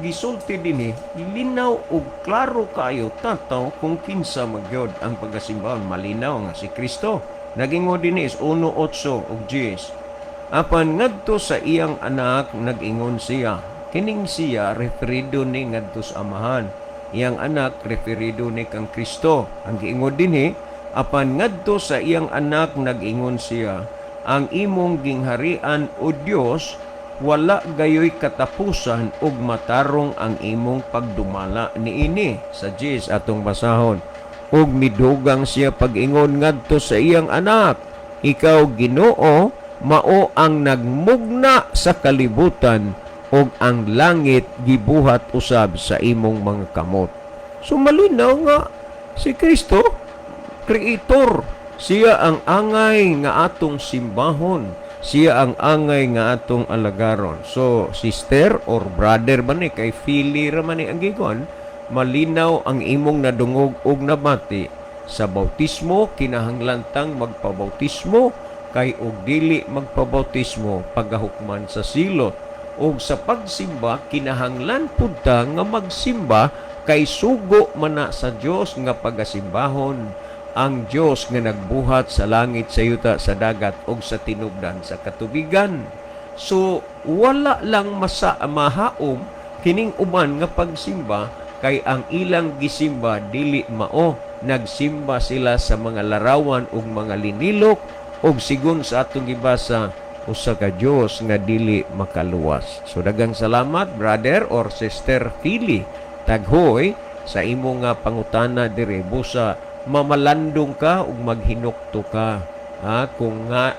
gisulti dinhi, linaw ug klaro kayo tataw kung kinsa magyod ang pagasimbahon. Malinaw nga si Kristo. Nagingon dinhi is 1:8 ug 10, "Apan ngadto sa iyang anak nag-ingon siya." Kining siya referido ni ngadto sa Amahan. Iyang anak referido ni kang Kristo. Ang giingon dinhi, "Apan ngadto sa iyang anak nag-ingon siya, ang imong gingharian, o Dios, wala gayoy katapusan ug matarong ang imong pagdumala niini." Sa 10 atong basahon. "Ug midugang siya pag-ingon ngadto sa iyang anak, ikaw, Ginoo, mao ang nagmugna sa kalibutan ug ang langit gibuhat usab sa imong mga kamot." So malinaw nga si Kristo creator. Siya ang angay nga atong simbahon. Siya ang angay nga atong alagaron. So, sister or brother man ni, kay fili ra man ni ang gigon, malinaw ang imong nadungog og nabati. Sa bautismo, kinahanglan tang magpabautismo kay og dili magpabautismo, pagahukman sa silot. Og sa pagsimba, kinahanglan pud ta nga magsimba kay sugo man na sa Dios nga pagasimbahon ang Dios nga nagbuhat sa langit, sa yuta, sa dagat ug sa tinubdan sa katubigan. So wala lang masa mahaom kining uban nga pagsimba kay ang ilang gisimba dili mao. Nagsimba sila sa mga larawan ug mga linilok ug sigon sa atong gibasa, usa ka Dios nga dili makaluwas. So daghang salamat, Brother or Sister Philly Taghoy, sa imo nga pangutana dire. Busa mamalandong ka ug maghinukto ka, ha, kung nga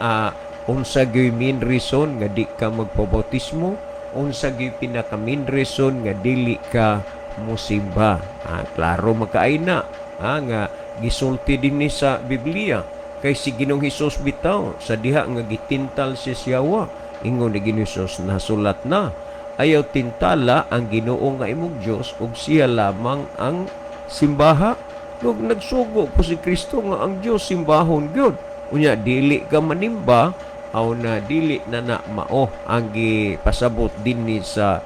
unsa gyud main reason nga di ka magpabautismo, unsa gyud pinaka main reason nga dili ka musimba. Ha, klaro makaay na, ha, nga gisulti dinhi sa Biblia kay si Ginoong Hesus bitaw, sa diha nga gitintal si siyawa, ingon ni Ginoong Hesus, "Nasulat na, ayaw tintala ang Ginoo nga imong Dios ug siya lamang ang simbaha." Ug nagsugo po si Kristo nga ang Dios simbahon gyud. Unya dili ka manimba, aw na dili na na mao ang gipasabot dinhi sa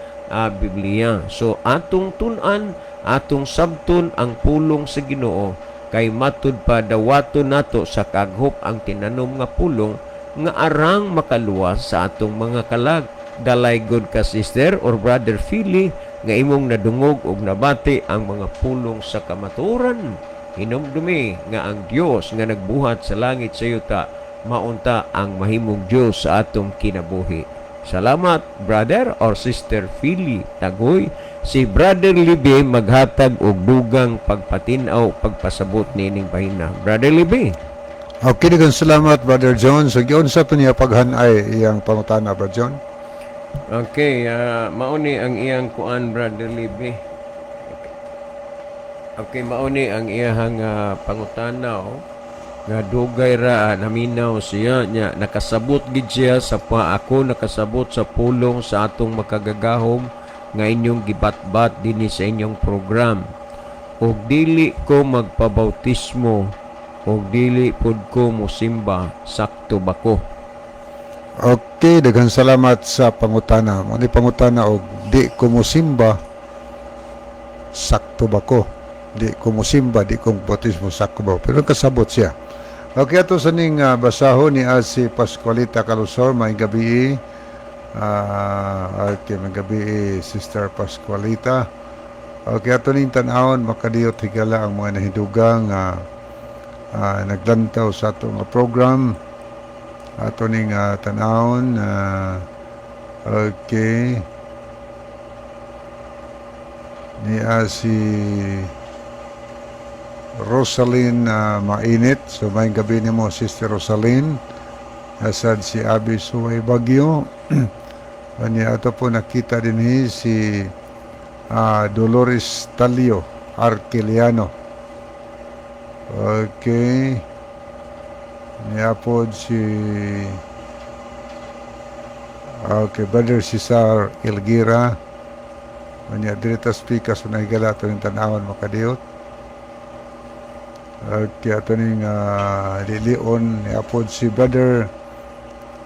Biblia. So atong tun-an, atong sabton ang pulong sa Ginoo kay matud pa dawaton nato sa kaghop ang tinanom nga pulong nga arang makaluwas sa atong mga kalag. Dalay gud ka, Sister or Brother Philly, nga imong nadungog ug nabati ang mga pulong sa kamatuoran. Hinumdumi nga ang Dios nga nagbuhat sa langit sa yuta maunta ang mahimong Dios sa atong kinabuhi. Salamat, Brother or Sister Philly Tagoy. Si Brother Libi maghatag og dugang pagpatin-aw, pagpasabot niining bahina. Brother Libi. Okay, daghang salamat, Brother John. So giunsa to niya paghanay iyang pangutana, Brother John? Okay, mao ni ang iyang kuan, Brother Libi. Okay, mao ni ang iyang pangutana, oh. Nga dugay ra naminaw siya nya nakasabot gid siya sa pa ako nakasabot sa pulong sa atong makagagahom nga inyong gibatbat dinhi sa inyong program. Og dili ko magpabautismo og dili pud ko mosimba, sakto ba ko? Okay, daghang salamat sa pangutana. Mo ni pangutana og di ko mosimba, sakto ba ko? Di ko mosimba, di ko bautismo, sakto ba ko? Pero kasabot siya. Okay, ato sa ning basahon ni si Pascualita Calusor, may gabi. Okay, may gabi, Sister Pascualita. Okay, ato ning tan-awon makadiyot, higala, ang mga nahidugang naglantaw sa ato nga program. Ato ning tan-awon, okay, niya si Rosalyn Mainit. So may gabi nimo, Sister Rosalyn. Asad si Abi Suway Bagyo. Kanya ato po nakita din si Dolores Talio Arquiliano. Okay, niya po si, okay, Brother Cesar Ilgira. Kanya dirita speaker sa nahigala, ato ning tan-awon makadiyot. Okay, ato ning lilion niya po si Brother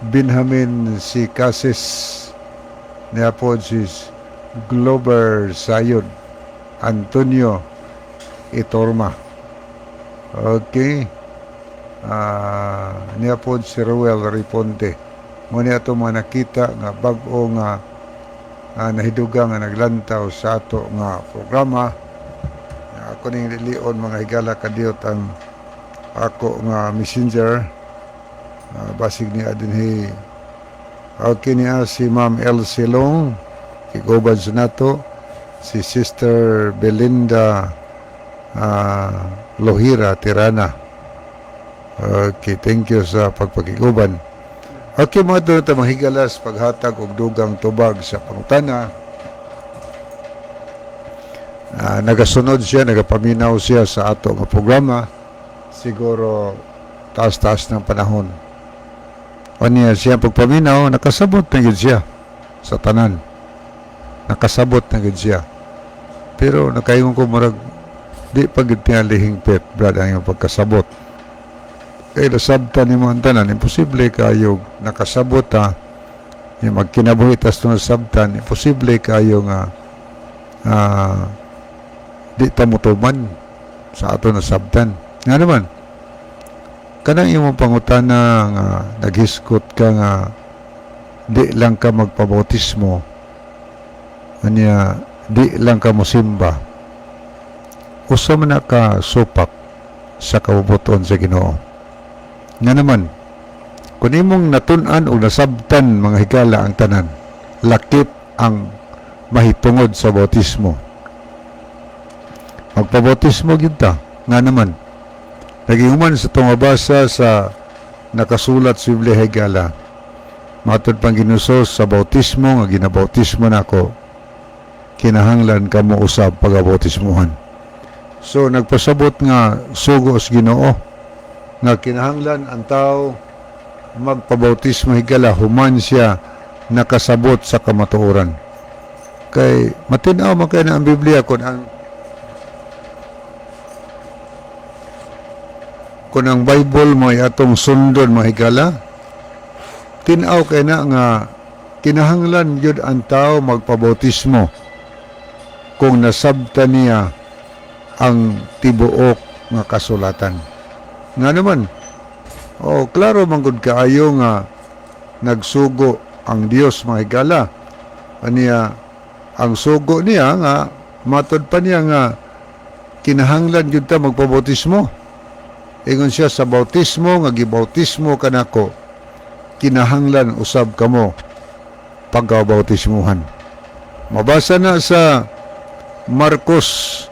Benjamin si Casis, niya po si Glover Sayod Antonio Itorma. Okay. Niya po si Ruel Riponte. Mo niya ato mga nakita nga bag-o nga nahidugang nga naglantaw sa ato nga programa. Ako ning lilion, mga higala, kadiyot ang ako nga messenger. Basig niya dinhi. Okay, niya si Ma'am Elsie Long kiguban sa nato, si Sister Belinda Lohira Tirana. Okay, thank you sa pagpakiguban. Okay, mga doon ta mahigalas paghatag og dugang tubag sa pangutana. Nagasunod siya, nagapaminaw siya sa ato nga programa. Siguro taas-taas ng panahon. Unya siya pagpaminaw, nakasabot na gid siya sa tanan. Nakasabot na gid siya. Pero nakaingon ko murag di pa gid tingali hingpit, Brad, ang iyong pagkasabot. Kay nasabtan nimo ang tanan, imposible kayo nakasabot ha. Yung magkinabuhi tas nasabtan, imposible kayo nga di ta motuman sa ato nasabtan. Nga naman, kanang imong pangutana nga naghiskot ka nga Di lang ka magpabautismo, anya di lang ka mosimba, usa man na ka supak sa kabubut-on sa Ginoo. Nga naman, kung imong natun-an o nasabtan, mga higala, ang tanan, lakip ang mahitungod sa bautismo, magpabautismo gyud ta. Nga naman, naging sa tungabasa sa nakasulat sa Biblia, higala, matod pang ginusos sa bautismo nga ginabautismo nako, kinahanglan kamo usab pagabautismuhan. So nagpasabot nga sugo sa Ginoo nga kinahanglan ang tao magpabautismo, higala, human siya nakasabot sa kamatuoran. Kay matin-aw man kay na ang Biblia kung ang Bible mo ay atong sundon, mga higala, tin-aw kay na nga kinahanglan gyud ang tao magpabautismo kung nasabtan niya ang tibuok nga kasulatan. Nga naman, oh, klaro man gud kaayo nga nagsugo ang Dios, mga higala. Aniya, ang sugo niya nga matod pa niya nga kinahanglan gyud ta magpabautismo. Ingon siya, "Sa bautismo nga gibautismo kanako, kinahanglan usab kamo pagkabautismuhan." Mabasa na sa Marcos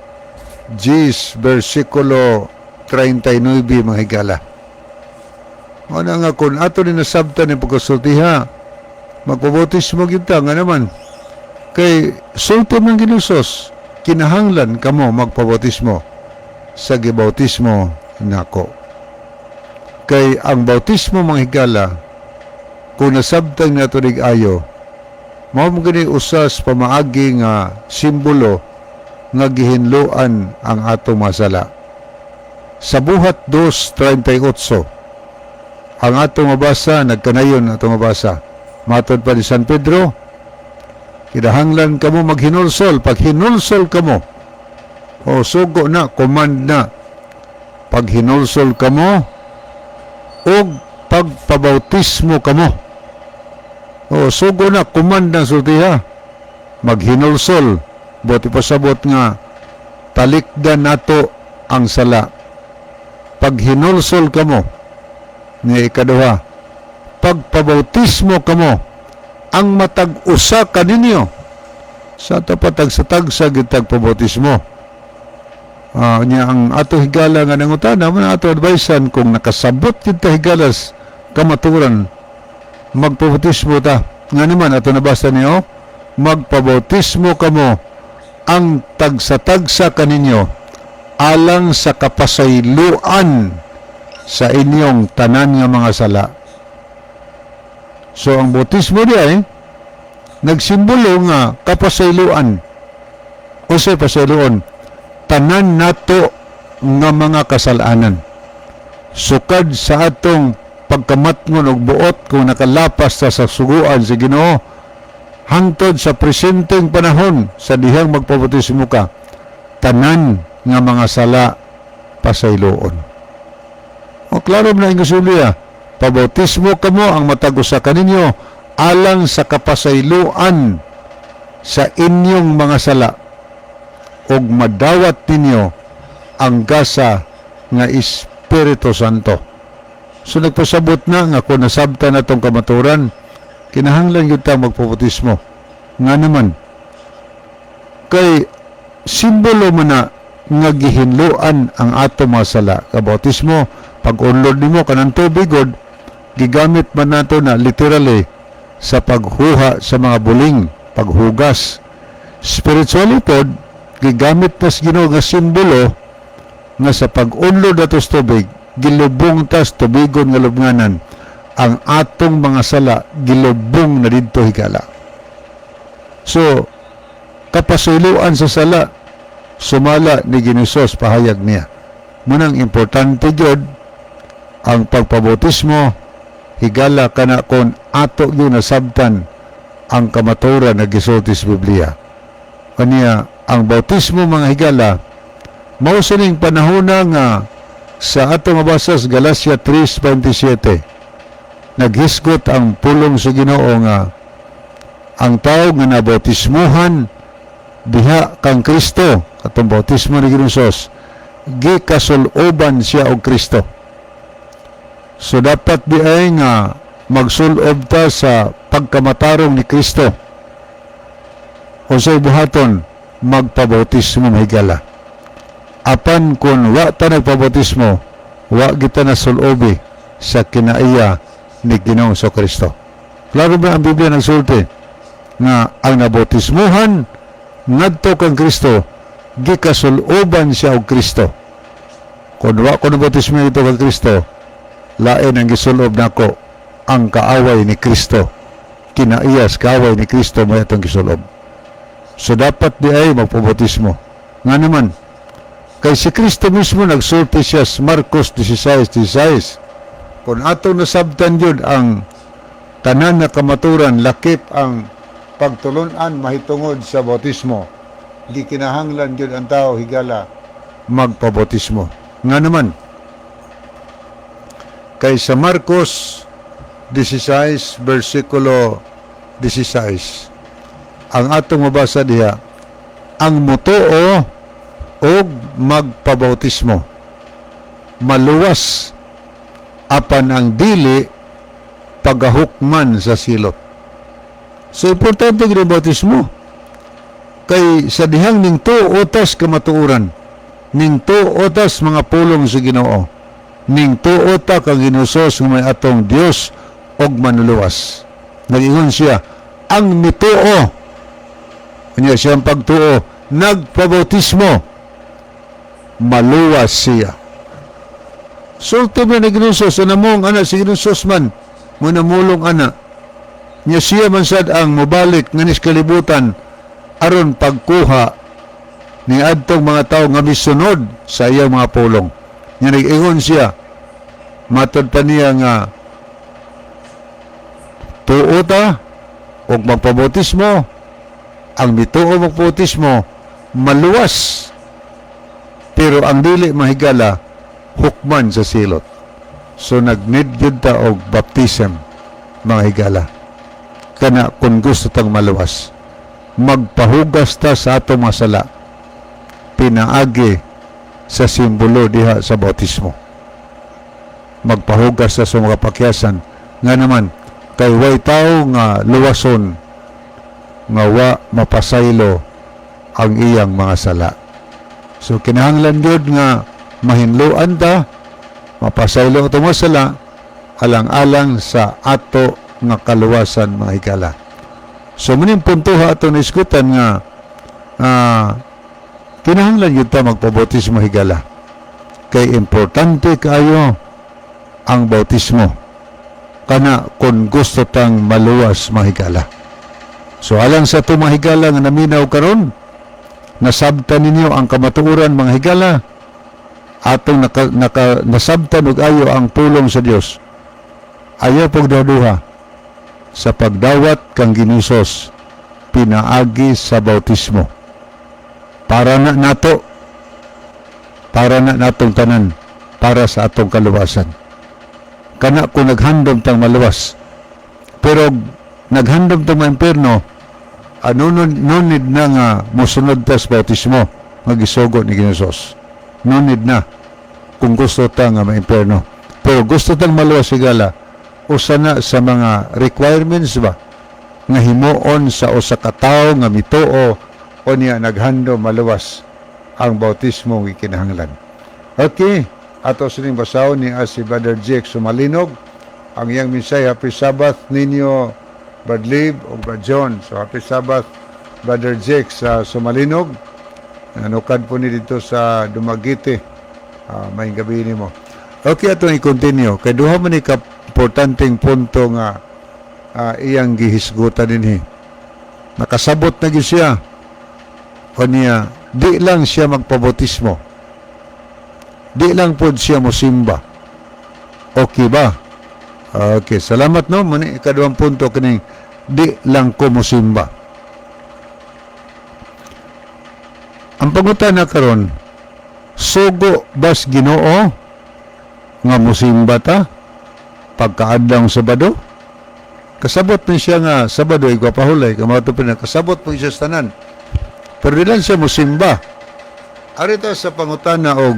10 versikulo 39, mga higala. Mao na nga kung ato ni nasabtan ni pagkasultiha, magpabautismo gyud ta. Nga naman, kay sulti man ginusos, "Kinahanglan kamo magpabautismo sa gibautismo nako." Kay ang bautismo, mga higala, kung nasabtan nato nig ayo, mao mo gani usas pamaagi nga simbolo nga gihinloan ang atong mga sala. Sa Buhat 2.38, ang atong mabasa, nagkanayon atong mabasa. Matod pa ni San Pedro, "Kinahanglan kamo maghinulsol. Pag hinulsol kamo," o sugo na, command na, "pag hinulsol kamo, og pagpabautismo kamo." O sugo na, command na sultiha. Maghinulsol, buot ipasabot nga talikdan nato ang sala. Pag hinulsol kamo, ni ikaduha, pagpabautismo kamo, ang matag usa kaninyo sa tapat sa tagsa gitag pabautismo. Nya ang ato, higala, nga nangutana mo na ato advisean, kung nakasabot kita, higalas, kamaturan, magpabautismo ta. Nga naman, ato nabasa niyo, "Magpabautismo kamo ang tagsa-tagsa kaninyo alang sa kapasayloan sa inyong tanan nga mga sala." So ang bautismo diya eh, nagsimbolo nga kapasayloan. Unsay pasayloon? Tanan nato nga mga kasalanan. Sukad sa atong pagkamatngon og buot kung nakalapas ta sa suguan sa Ginoo hangtod sa presenteng panahon sa dihang magpabautismo ka, tanan nga mga sala pasayloon. O klaro na ingon sa, "Pabautismo kamo ang matag usa kaninyo alang sa kapasayloan sa inyong mga sala ug madawat ninyo ang gasa nga Espiritu Santo." So nagpasabot na nga kung nasabtan natong kamaturan, kinahanglan gyud ta magpabautismo. Nga naman, kay simbolo man na nga gihinloan ang ato mga sala. Kabautismo, pag unlod nimo kanang tubig god, gigamit man nato na literally sa paghuha sa mga buling, paghugas. Spiritually pod, gigamit na sa Ginoo nga simbolo nga sa pag-unlod ato sa tubig, gilubong tas tubigon nga lubnganan, ang atong mga sala gilubong na didto, higala. So, kapasayloan sa sala sumala ni Ginisos, pahayag niya. Munang importante gyud ang pagpabautismo, higala, kana kon ato gyud nasabtan ang kamatuoran na gisulti sa Biblia. Kaniya ang bautismo, mga higala, mao sining panahona nga sa ato mabasa sa Galatia 3:27. Naghisgot ang pulong sa Ginoo nga ang tao nga nabautismuhan diha kang Kristo, katong bautismo ni Ginoong Hesus, gikasuloban siya og Kristo. So dapat di ay nga magsulob ta sa pagkamatarong ni Kristo. Unsay buhaton? Magpabautismo, mahigala. Apan kung wa ta nagpabautismo, wa kita nasulobi sa kinaiya ni Ginoong Kristo. Klaro ba ang Biblia nagsulti nga ang nabautismuhan ngadto kang Kristo, gikasuloban siya og Kristo? Kung wa ko nabautismo ito kang Kristo, lain ang gisulob nako, ang kaaway ni Kristo. Kinaiyas kaaway ni Kristo mo itong gisulob. So dapat di ay magpabautismo. Nga naman, kay si Kristo mismo nagsulti siya sa Marcos 16:16. Kung atong nasabtan yun ang tanan na kamaturan, lakip ang pagtulunan mahitungod sa bautismo, gikinahanglan yun ang tao, higala, magpabautismo. Nga naman, kay sa Marcos 16 versikulo 16, ang atong mabasa diha, ang mutuo og magpabautismo maluwas, apan ang dili pagahukman sa silot. So importante gid ang bautismo kay sa dihang ning tuo tas kamatuoran, ning tuo tas mga pulong sa Ginoo, ning tuo ta kang Ginoong nga may atong Dios og manluluwas. Nag-ingon siya, ang mituo niya, siyang pagtuo, nagpabautismo, maluwas siya. Sulti man ni Ginoong Hesus, namong ana si Ginoong Hesus man mo namulong ana niya, siya man sad ang mobalik nganis kalibutan aron pagkuha ni adtong mga tawo nga misunod sa iyang mga pulong. Nga nag-ingon siya, matod pa niya nga tuo ta og magpabautismo, ang mituo magpabautismo maluwas, pero ang dili, mahigala, hukman sa silot. So nag-need gyud ta og baptism, mga higala, kana kung gusto tang maluwas, magpahugas ta sa atong mga sala pinaagi sa simbolo diha sa bautismo. Magpahugas ta sa mga pakyasan. Nga naman, kay way tao nga luwason nga wa mapasaylo ang iyang mga sala. So kinahanglan gyud nga mahinloan ta, mapasaylo ang atong mga sala alang-alang sa ato nga kaluwasan, mga higala. So muning puntoha ato naisgutan nga kinahanglan gyud ta magpabautismo, higala. Kay importante kaayo ang bautismo kana kung gusto tang maluwas, mahigala. So alang sa ato, mga higala, nga naminaw karon, nasabtan ninyo ang kamatuoran, mga higala, atong naka nasabtan og ayo ang pulong sa Dios. Ayaw pagduha sa pagdawat kang Ginoong Hesus pinaagi sa bautismo. Para na nato, para na natong tanan, para sa atong kaluwasan. Kana kung naghandom tang maluwas. Pero naghandom tang maimpierno, ano no need na nga mosunod ta sa bautismo nga gisugo ni Ginoong Hesus. No need na kung gusto ta nga maimpierno. Pero gusto tang maluwas, higala, usa na sa mga requirements ba nga himuon sa usa ka tawo nga mituo o niya naghandom maluwas, ang bautismo nga gikinahanglan. Okay, ato sining basahon ni as si Brother Jake Sumalinog ang iyang mensahe. Happy Sabbath ninyo, Brad Lib o Brad John. So happy Sabbath, Brother Jake sa Sumalinog. Nanukad po ni dito sa Dumaguete. May gabi nimo. Okay, ato i-continue. Kay duha man ni ka importanteng punto nga iyang gihisgutan dinhi. Nakasabot na gyud siya. O niya, di lang siya magpabautismo. Di lang pod siya mosimba. Okay ba? Okay, salamat, no. Mani ikaduhang punto, kining di lang ko mosimba. Ang pangutana karon, sugo bas Ginoo nga mosimba ta? Pagkaadlawng Sabado? Kasabot man siya nga Sabado igpapahulay, kamo pa na kasabot po siya sa tanan. Pero di lang siya musimba. Arita sa pangutana og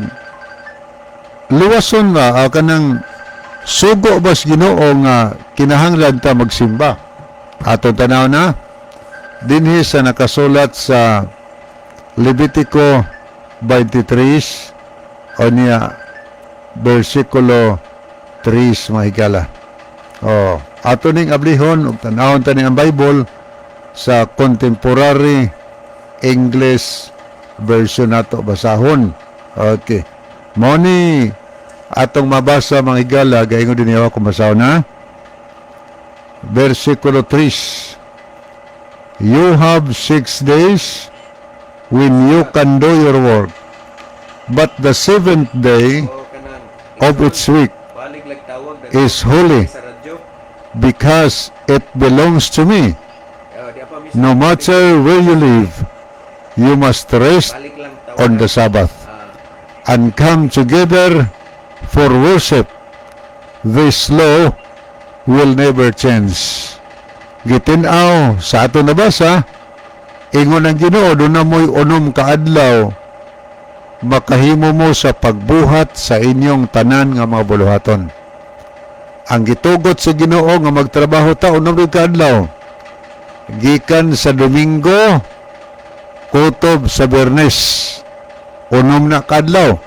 luwason ba kanang sugo ba sa Ginoo nga kinahanglan ta magsimba? Atong tanaw na dinhi sa nakasulat sa Levitico 23 o niya versikulo 3, mga higala. Oh, ato ning ablihon ug tanawon ta ni ang Bible sa Contemporary English Version nato basahon. Okay. Mao ni atong mabasa, mga higala, gaingon din ako basahon na. Versikulo 3. "You have 6 days when you can do your work, but the seventh day of each week is holy because it belongs to me. No matter where you live, you must rest on the Sabbath and come together for worship. This law will never change." Gitin-aw sa ato nabasa, ingon ang Ginoo, duna mo'y 6 ka adlaw makahimo mo sa pagbuhat sa inyong tanan nga mga buluhaton. Ang gitugot sa Ginoo nga magtrabaho ta 6 ka adlaw. Gikan sa Domingo kutob sa Biyernes. 6 na kaadlaw.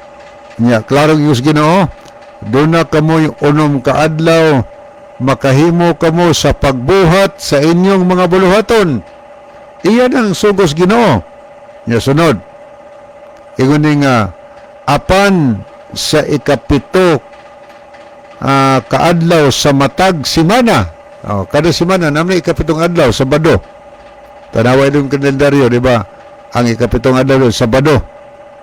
Nya klaro gyud sa Ginoo, duna kamoy 6 ka adlaw makahimo kamo sa pagbuhat sa inyong mga buluhaton. Iyan ang sugos Ginoo. Nya sunod. Ingon ni nga apan sa 7 kaadlaw sa matag simana. Oh, kada simana naman 7 adlaw, Sabado. Tanawa yung kalendaryo, di ba? Ang 7 adlaw, Sabado.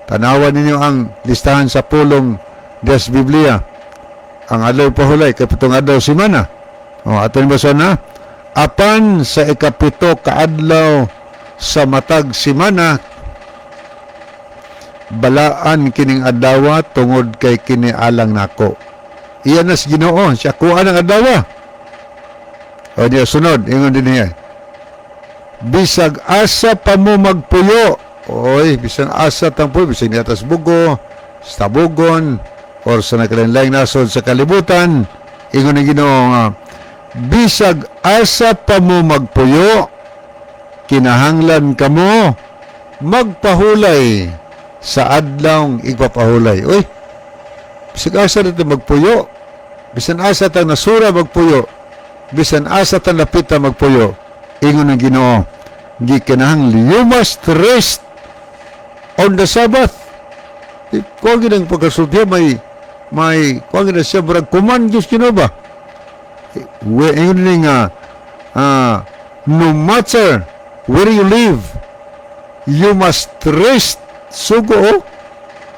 Tanawa ninyo ang listahan sa pulong des Biblia. Ang adlaw pahulay, 7 adlaw simana. O, ato ba na? Apan sa 7 kaadlaw sa matag simana, balaan kining adlaw tungod kay kini alang nako. Iyan na sa Ginoo, siya kuha ng adlaw. O diya sunod, ingon din niya. Bisag asa pa mo magpuyo. Oy, bisan asa tang puyo, bisag niya Bugo, sa Tabogon, or sa nagkalain nasod sa kalibutan, ingon ni Ginoo nga, bisag asa pa mo magpuyo, kinahanglan kamo magpahulay sa adlawng igpapahulay. Uy, bisag asa dito magpuyo, bisan asa tang nasura magpuyo, bisan asa tang lapita magpuyo, ingon ng Ginoo, gikinahanglan you must rest on the Sabbath. Kuha gid ang pagkasultiya, may kuha gid siya, murag command Diyos Ginoo ba? Ingon ni nga, no matter where you live, you must rest. Sugo, oh.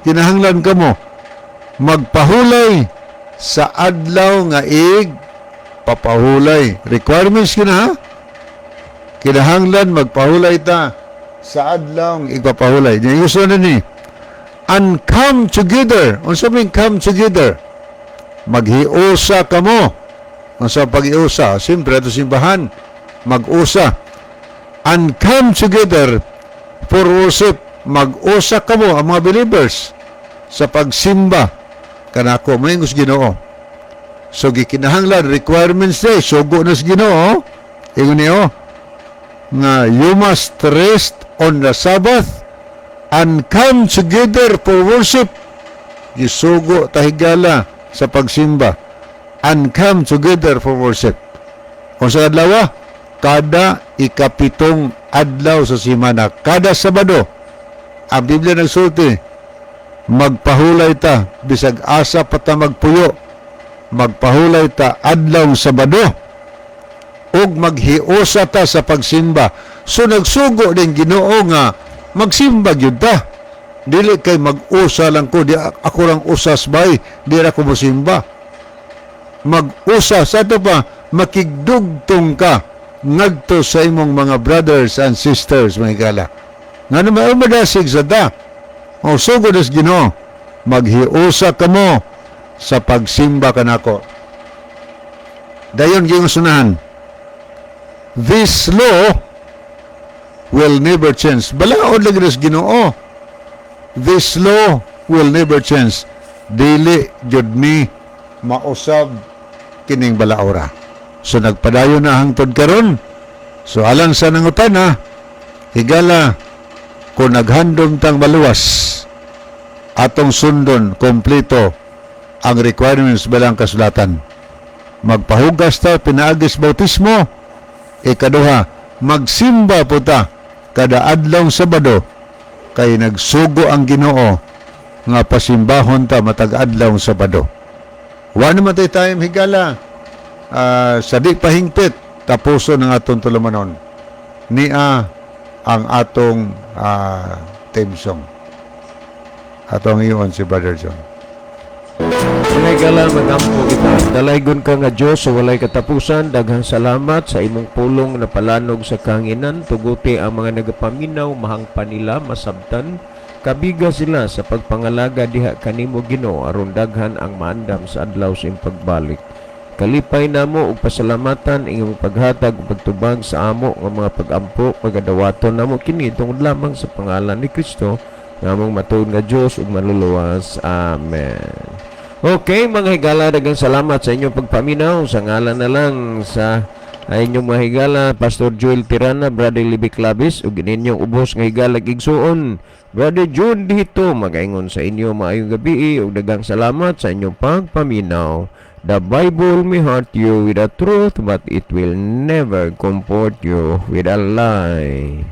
Kinahanglan kamo magpahulay sa adlaw nga ig papahulay. Requirements kina ha? Kinahanglan magpahulay ta sa adlaw nga igpapahulay. Nya gusto na ni and come together. Unsa may come together? Maghiusa kamo. Unsa pag-iusa? Siyempre ato simbahan mag-usa. And come together for worship. Mag-usa kamo ang mga believers sa pagsimba kanako mo sa Ginoo. So gikinahanglan requirements day sugo na sa Ginoo. Ingon niyo nga you must rest on the Sabbath and come together for worship. Gisugo tahigala sa pagsimba and come together for worship. Kung sa adlaw, kada 7 adlaw sa simana, kada Sabado, ang Biblia nagsulti, magpahulay ta, bisag asa pa ta magpuyo, magpahulay ta adlaw Sabado, ug maghiusa ta sa pagsimba. So nagsugo din Ginoo nga magsimba gyud ta. Dili kay mag-usa lang ko, di ako lang usas bay, di ra ko mosimba. Mag-usa sa ato pa, makigdugtong ka ngadto sa imong mga brothers and sisters, mga higala. Nga naman madasig sa ta. O sugod as Ginoo, maghiusa kamo sa pagsimba kanako. Dayon giingon sa unahan, "This law will never change." Balaod lagi sa Ginoo. This law will never change. Dili jud ni mausab kining balaora. So nagpadayon na hangtod karon. So alang sa nangutana, higala, kung naghandom tang maluwas, atong sundon kompleto ang requirements Balaang Kasulatan. Magpahugas ta pinaagi sa bautismo. Ikaduha, magsimba po ta kada Adlaw Sabado kay nagsugo ang Ginoo nga pasimbahon ta matag Adlaw Sabado. Wa naman tay time, higala. Sa di pahingpit, tapuson ang atong tulumanon. Nia ang atong theme song. Atong iyon si Brother John. Mga higala, magampo kita. Dalaygon ka nga Diyos sa walay katapusan, daghang salamat sa imong pulong na palanog sa kahanginan. Tuguti ang mga nagapaminaw, mahangpan nila, masabtan. Kabiga sila sa pagpangalaga diha kanimo, Ginoo, aron daghan ang maandam sa adlaw sa imong pagbalik. Kalipay namo ug pasalamatan imong paghatag ug pagtubag sa amo nga mga pagampo. Pagadawaton namo kini tungod lamang sa pangalan ni Kristo nga among matuod nga Dios ug Manluluwas. Amen. Okay, mga higala, daghang salamat sa inyong pagpaminaw. Sa ngalan na lang sa inyong mga higala, Pastor Joel Tirana, Brother Libby Clavis, ug inyong ubos nga higala igsuon, Brother June dito, magaingon sa inyo maayong gabi ug daghang salamat sa inyong pagpaminaw. The Bible may hurt you with the truth, but it will never comfort you with a lie.